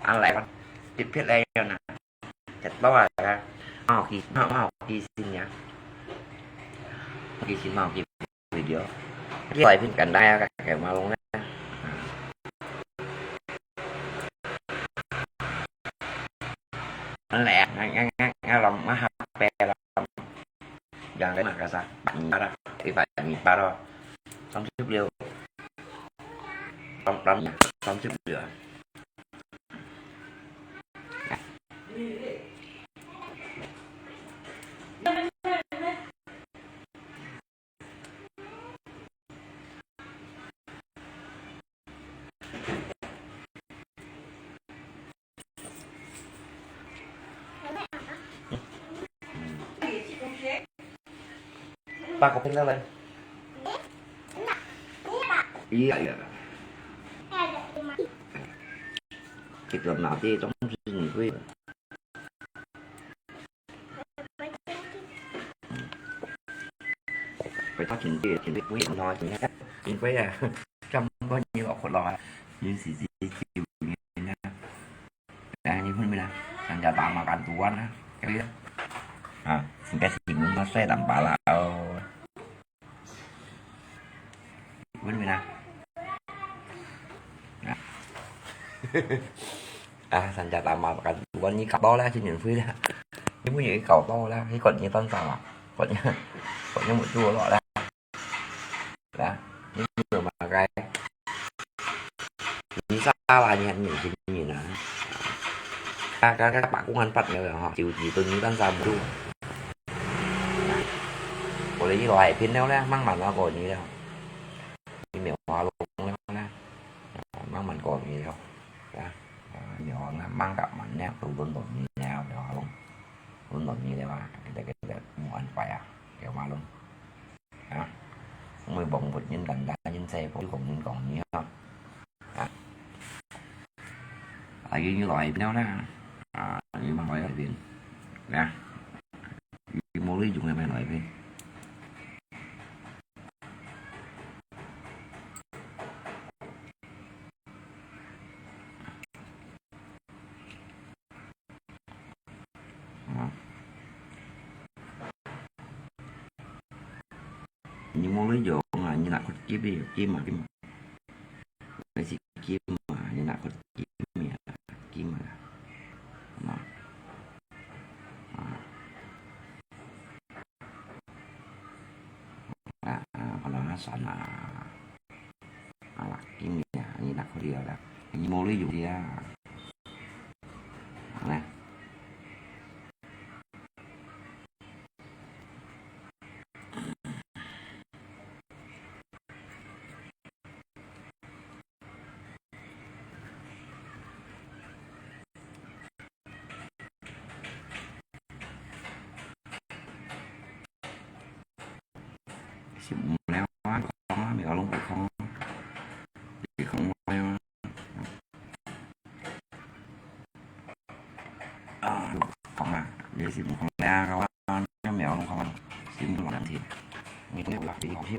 啊，來吧，一撇來了呢。 食飽啊，嘛有去，嘛有去先啊。去先嘛有去video。去來片簡單啊，个个嘛攏咧。來啊，𠊎𠊎𠊎𠊎攏嘛下背了。 Yang cái mà cái sao? Bạn nhớ đó, cái bạn nhớ đó. Tám chục liều. Tám, tám, tám chục liều. Ba có pin đâu đây? Iya, iya. Kita nanti trong sini gue. Phải thoát trình đi, trình đi quý hiểm thôi, trình hết. Trình quý à. Trăm bao nhiêu ở khuôn lò. Những gì gì chịu như thế nào. Đã, như phun mi na. Sang jatah makan tuan na. Cái đó. À, xin cái gì muốn nó sẽ đảm bảo là, ờ. Phun mi na. Đó. À, sang jatah makan tuan như cặp đó là xin miễn phí đó. Như phun như cái cặp đó là cái còn như tao sao à? Còn như, còn như một chua đó là. Đó, những người mà gai. Lý do là như anh mình xin nhìn hả? Các, các, các bạn cũng ăn phát nhớ là họ chịu chỉ tôi nghĩ tan ra một chút. Có lý do hãy phiên nhau đó, măng mặn nó có gì đâu. Thì miệng hóa lông nhau đó. Măng mặn có gì đâu. Đó. Miệng hóa măng cặp mặn nhau, tôi luôn tổng như nhau, miệng hóa lông. Luôn tổng như nhau, cái, cái, cái, cái, muốn ăn phải à? Miệng hóa lông. Hả? Không phải bóng vượt nhân cảnh đá nhân xe, không có nhân cổng như hả? Hả? À, như, như loại nhau nè. À, như mà loại ở viện. Nè. Như mua lý dùng này mày loại viện. Hả? Như mua lý dùng là như là có chip đi, chip mà, chip mà. Cái gì chip mà, như là có chip mà, chip mà. Hả? Hả? À, à, kalau sana. Ala, kim ya, ni nak ko dia lah. Ni mo li yu dia. Nah. Sim leo á, không á, mình ở lông bị không á. Bị không leo á. 心空了，个話，也無用个話，心都無問題。你不要拉皮好笑。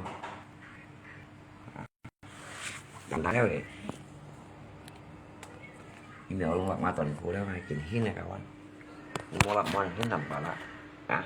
簡單了嘞。你無用話，我斷褲了，還緊興个个話。你莫拉莫興難巴啦，啊？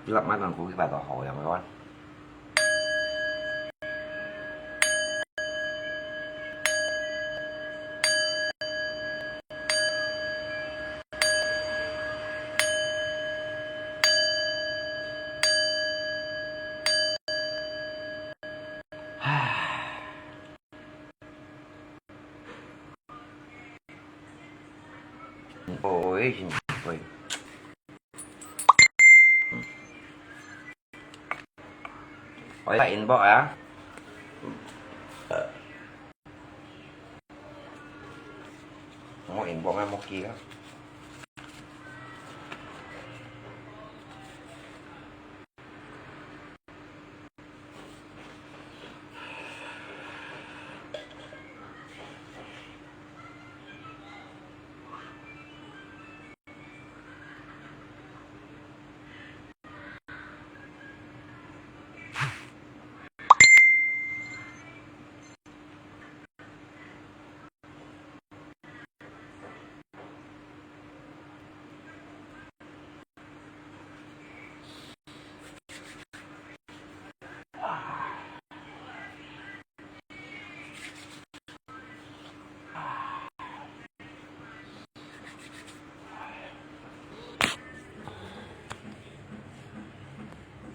你摎麥當勞佢擺到好樣个。 Ôi, xin lỗi. Ôi, tại inbox á. Không có inbox em một kỳ á.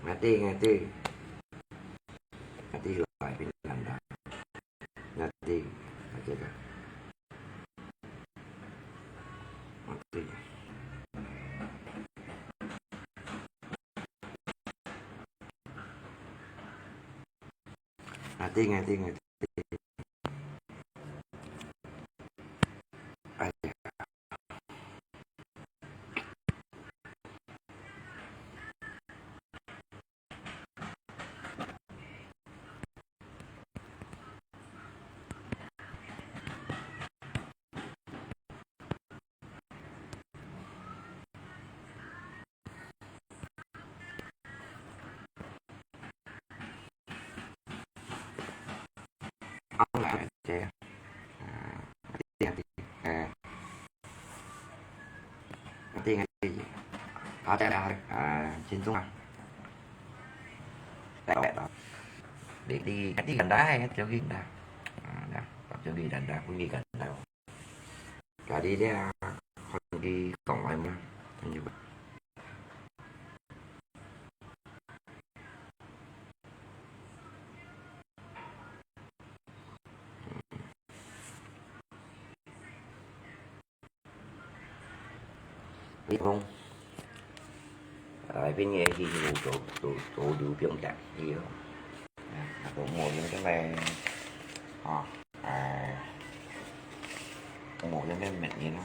Mati, mati. Mati, lai pin nanda. Mati, mati ka. Mati. Mati, mati, mati. Ai. Ang lah, Ate. Ah, Ate, Ate. Eh. Ate, Ate. Ate, Ate. Ah, Chin Tung ah. Tại, tại đó. Đi, đi, đi gần đó, Ate, đi gần đó. Ah, đó. Ate, đi gần đó, cũng đi gần đó. Jadi dia, kalau di Kong Lai mah, tunjuk. Đi không? Ờ, bên nghe thì đủ, đủ, đủ, đủ điều kiện cả, hiểu. À, cũng mua những cái này. Ờ, à, cũng mua những cái mệt gì đó.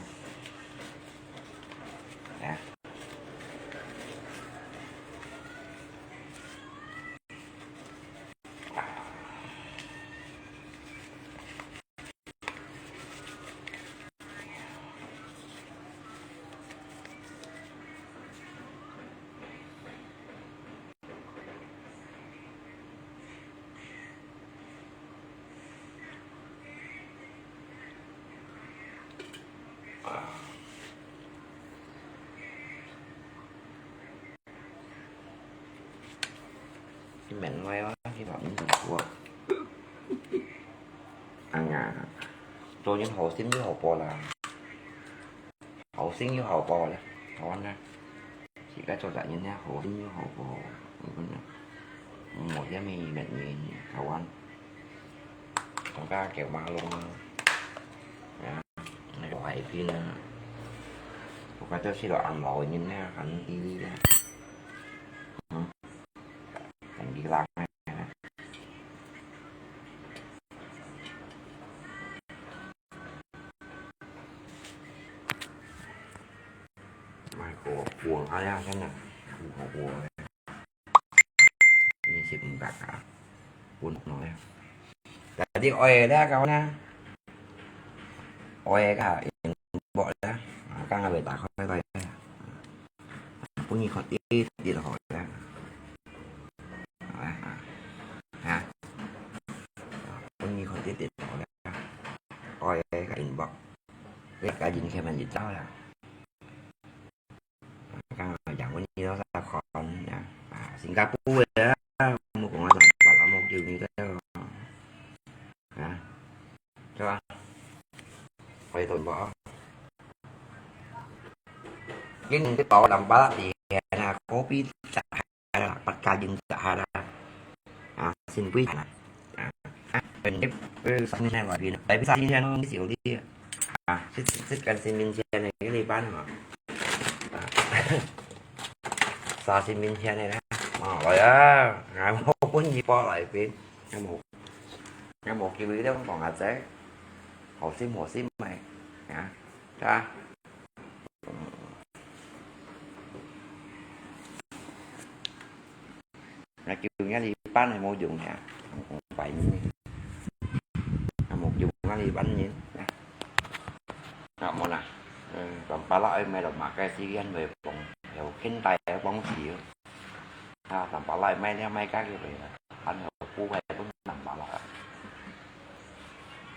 Nè. Cái mẹn ngoai á, cái bảo mình Trung Quốc. À, ngà. Cho những hậu sinh với hậu bò là hậu sinh với hậu bò là hậu ăn á. Chỉ có cho giải như thế hậu sinh với hậu bò. Một cái mì mẹn mì hậu ăn. Trong cái kiểu mà luôn. Nè, nè, có hai pin nè. Có cái tôi sẽ là ăn lòi nhìn nè, ăn đi đi nè. Ừ. Ăn 冷个。莫過過啊呀，真个，過過个。你食毋得啊，分落咧。但係愛个咧，講呢，愛个較幸福咧，啊，剛剛未打開來咧，分你看一滴好咧，啊，啊，分你看一滴好咧，愛个較幸福，你个人前面就走啦。 剛剛講過你多少款呀？啊，新加坡个啊，莫講啊，三百啦，莫叫你个啊，啊，對吧？可以懂吧？今年這包三百啦，你啊，kopi十下啦，八加零十下啦，啊，新貴啦。 啊，啊，本來，呃，三千外邊，來三千咯，你少啲啊。啊，這，這，這跟新民簽个，跟你辦嘛。啊，三新民簽个啦。哦，來啊，𠊎無分你包來邊，𠊎無，𠊎無叫你這樣講啊，這，好心好心个，啊，啊。 𠊎叫你哩辦係無用个，拜你。𠊎無用啊哩辦你。啊，無啦。嗯，三百啦，愛買落馬該時間會放，有現代个放時哦。啊，三百啦，買了買家己去啦，還有補牌分三百啦。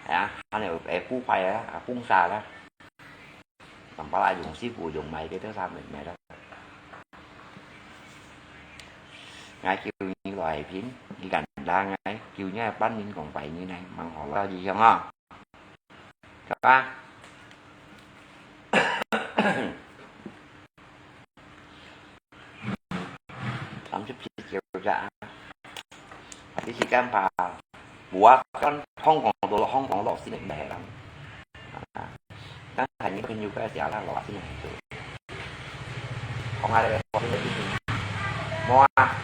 哎呀，還有，哎，補牌啊，啊，補啥啦？ 三百啦，用師傅用買个都三百買啦。𠊎叫你來拼，你敢打𠊎？叫你來辦，你講拜你呢，蠻好啦，就這樣啊。走吧。三十九隻啊。你時間怕，無啊，講香港到香港落先嚟啦。啊，但係你朋友該時候啦，落先嚟做。講下你个，講下你个，無啊。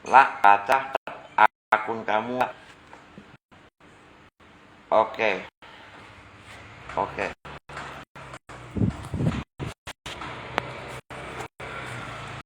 Lah, pacah akun kamu. Oke. Oke.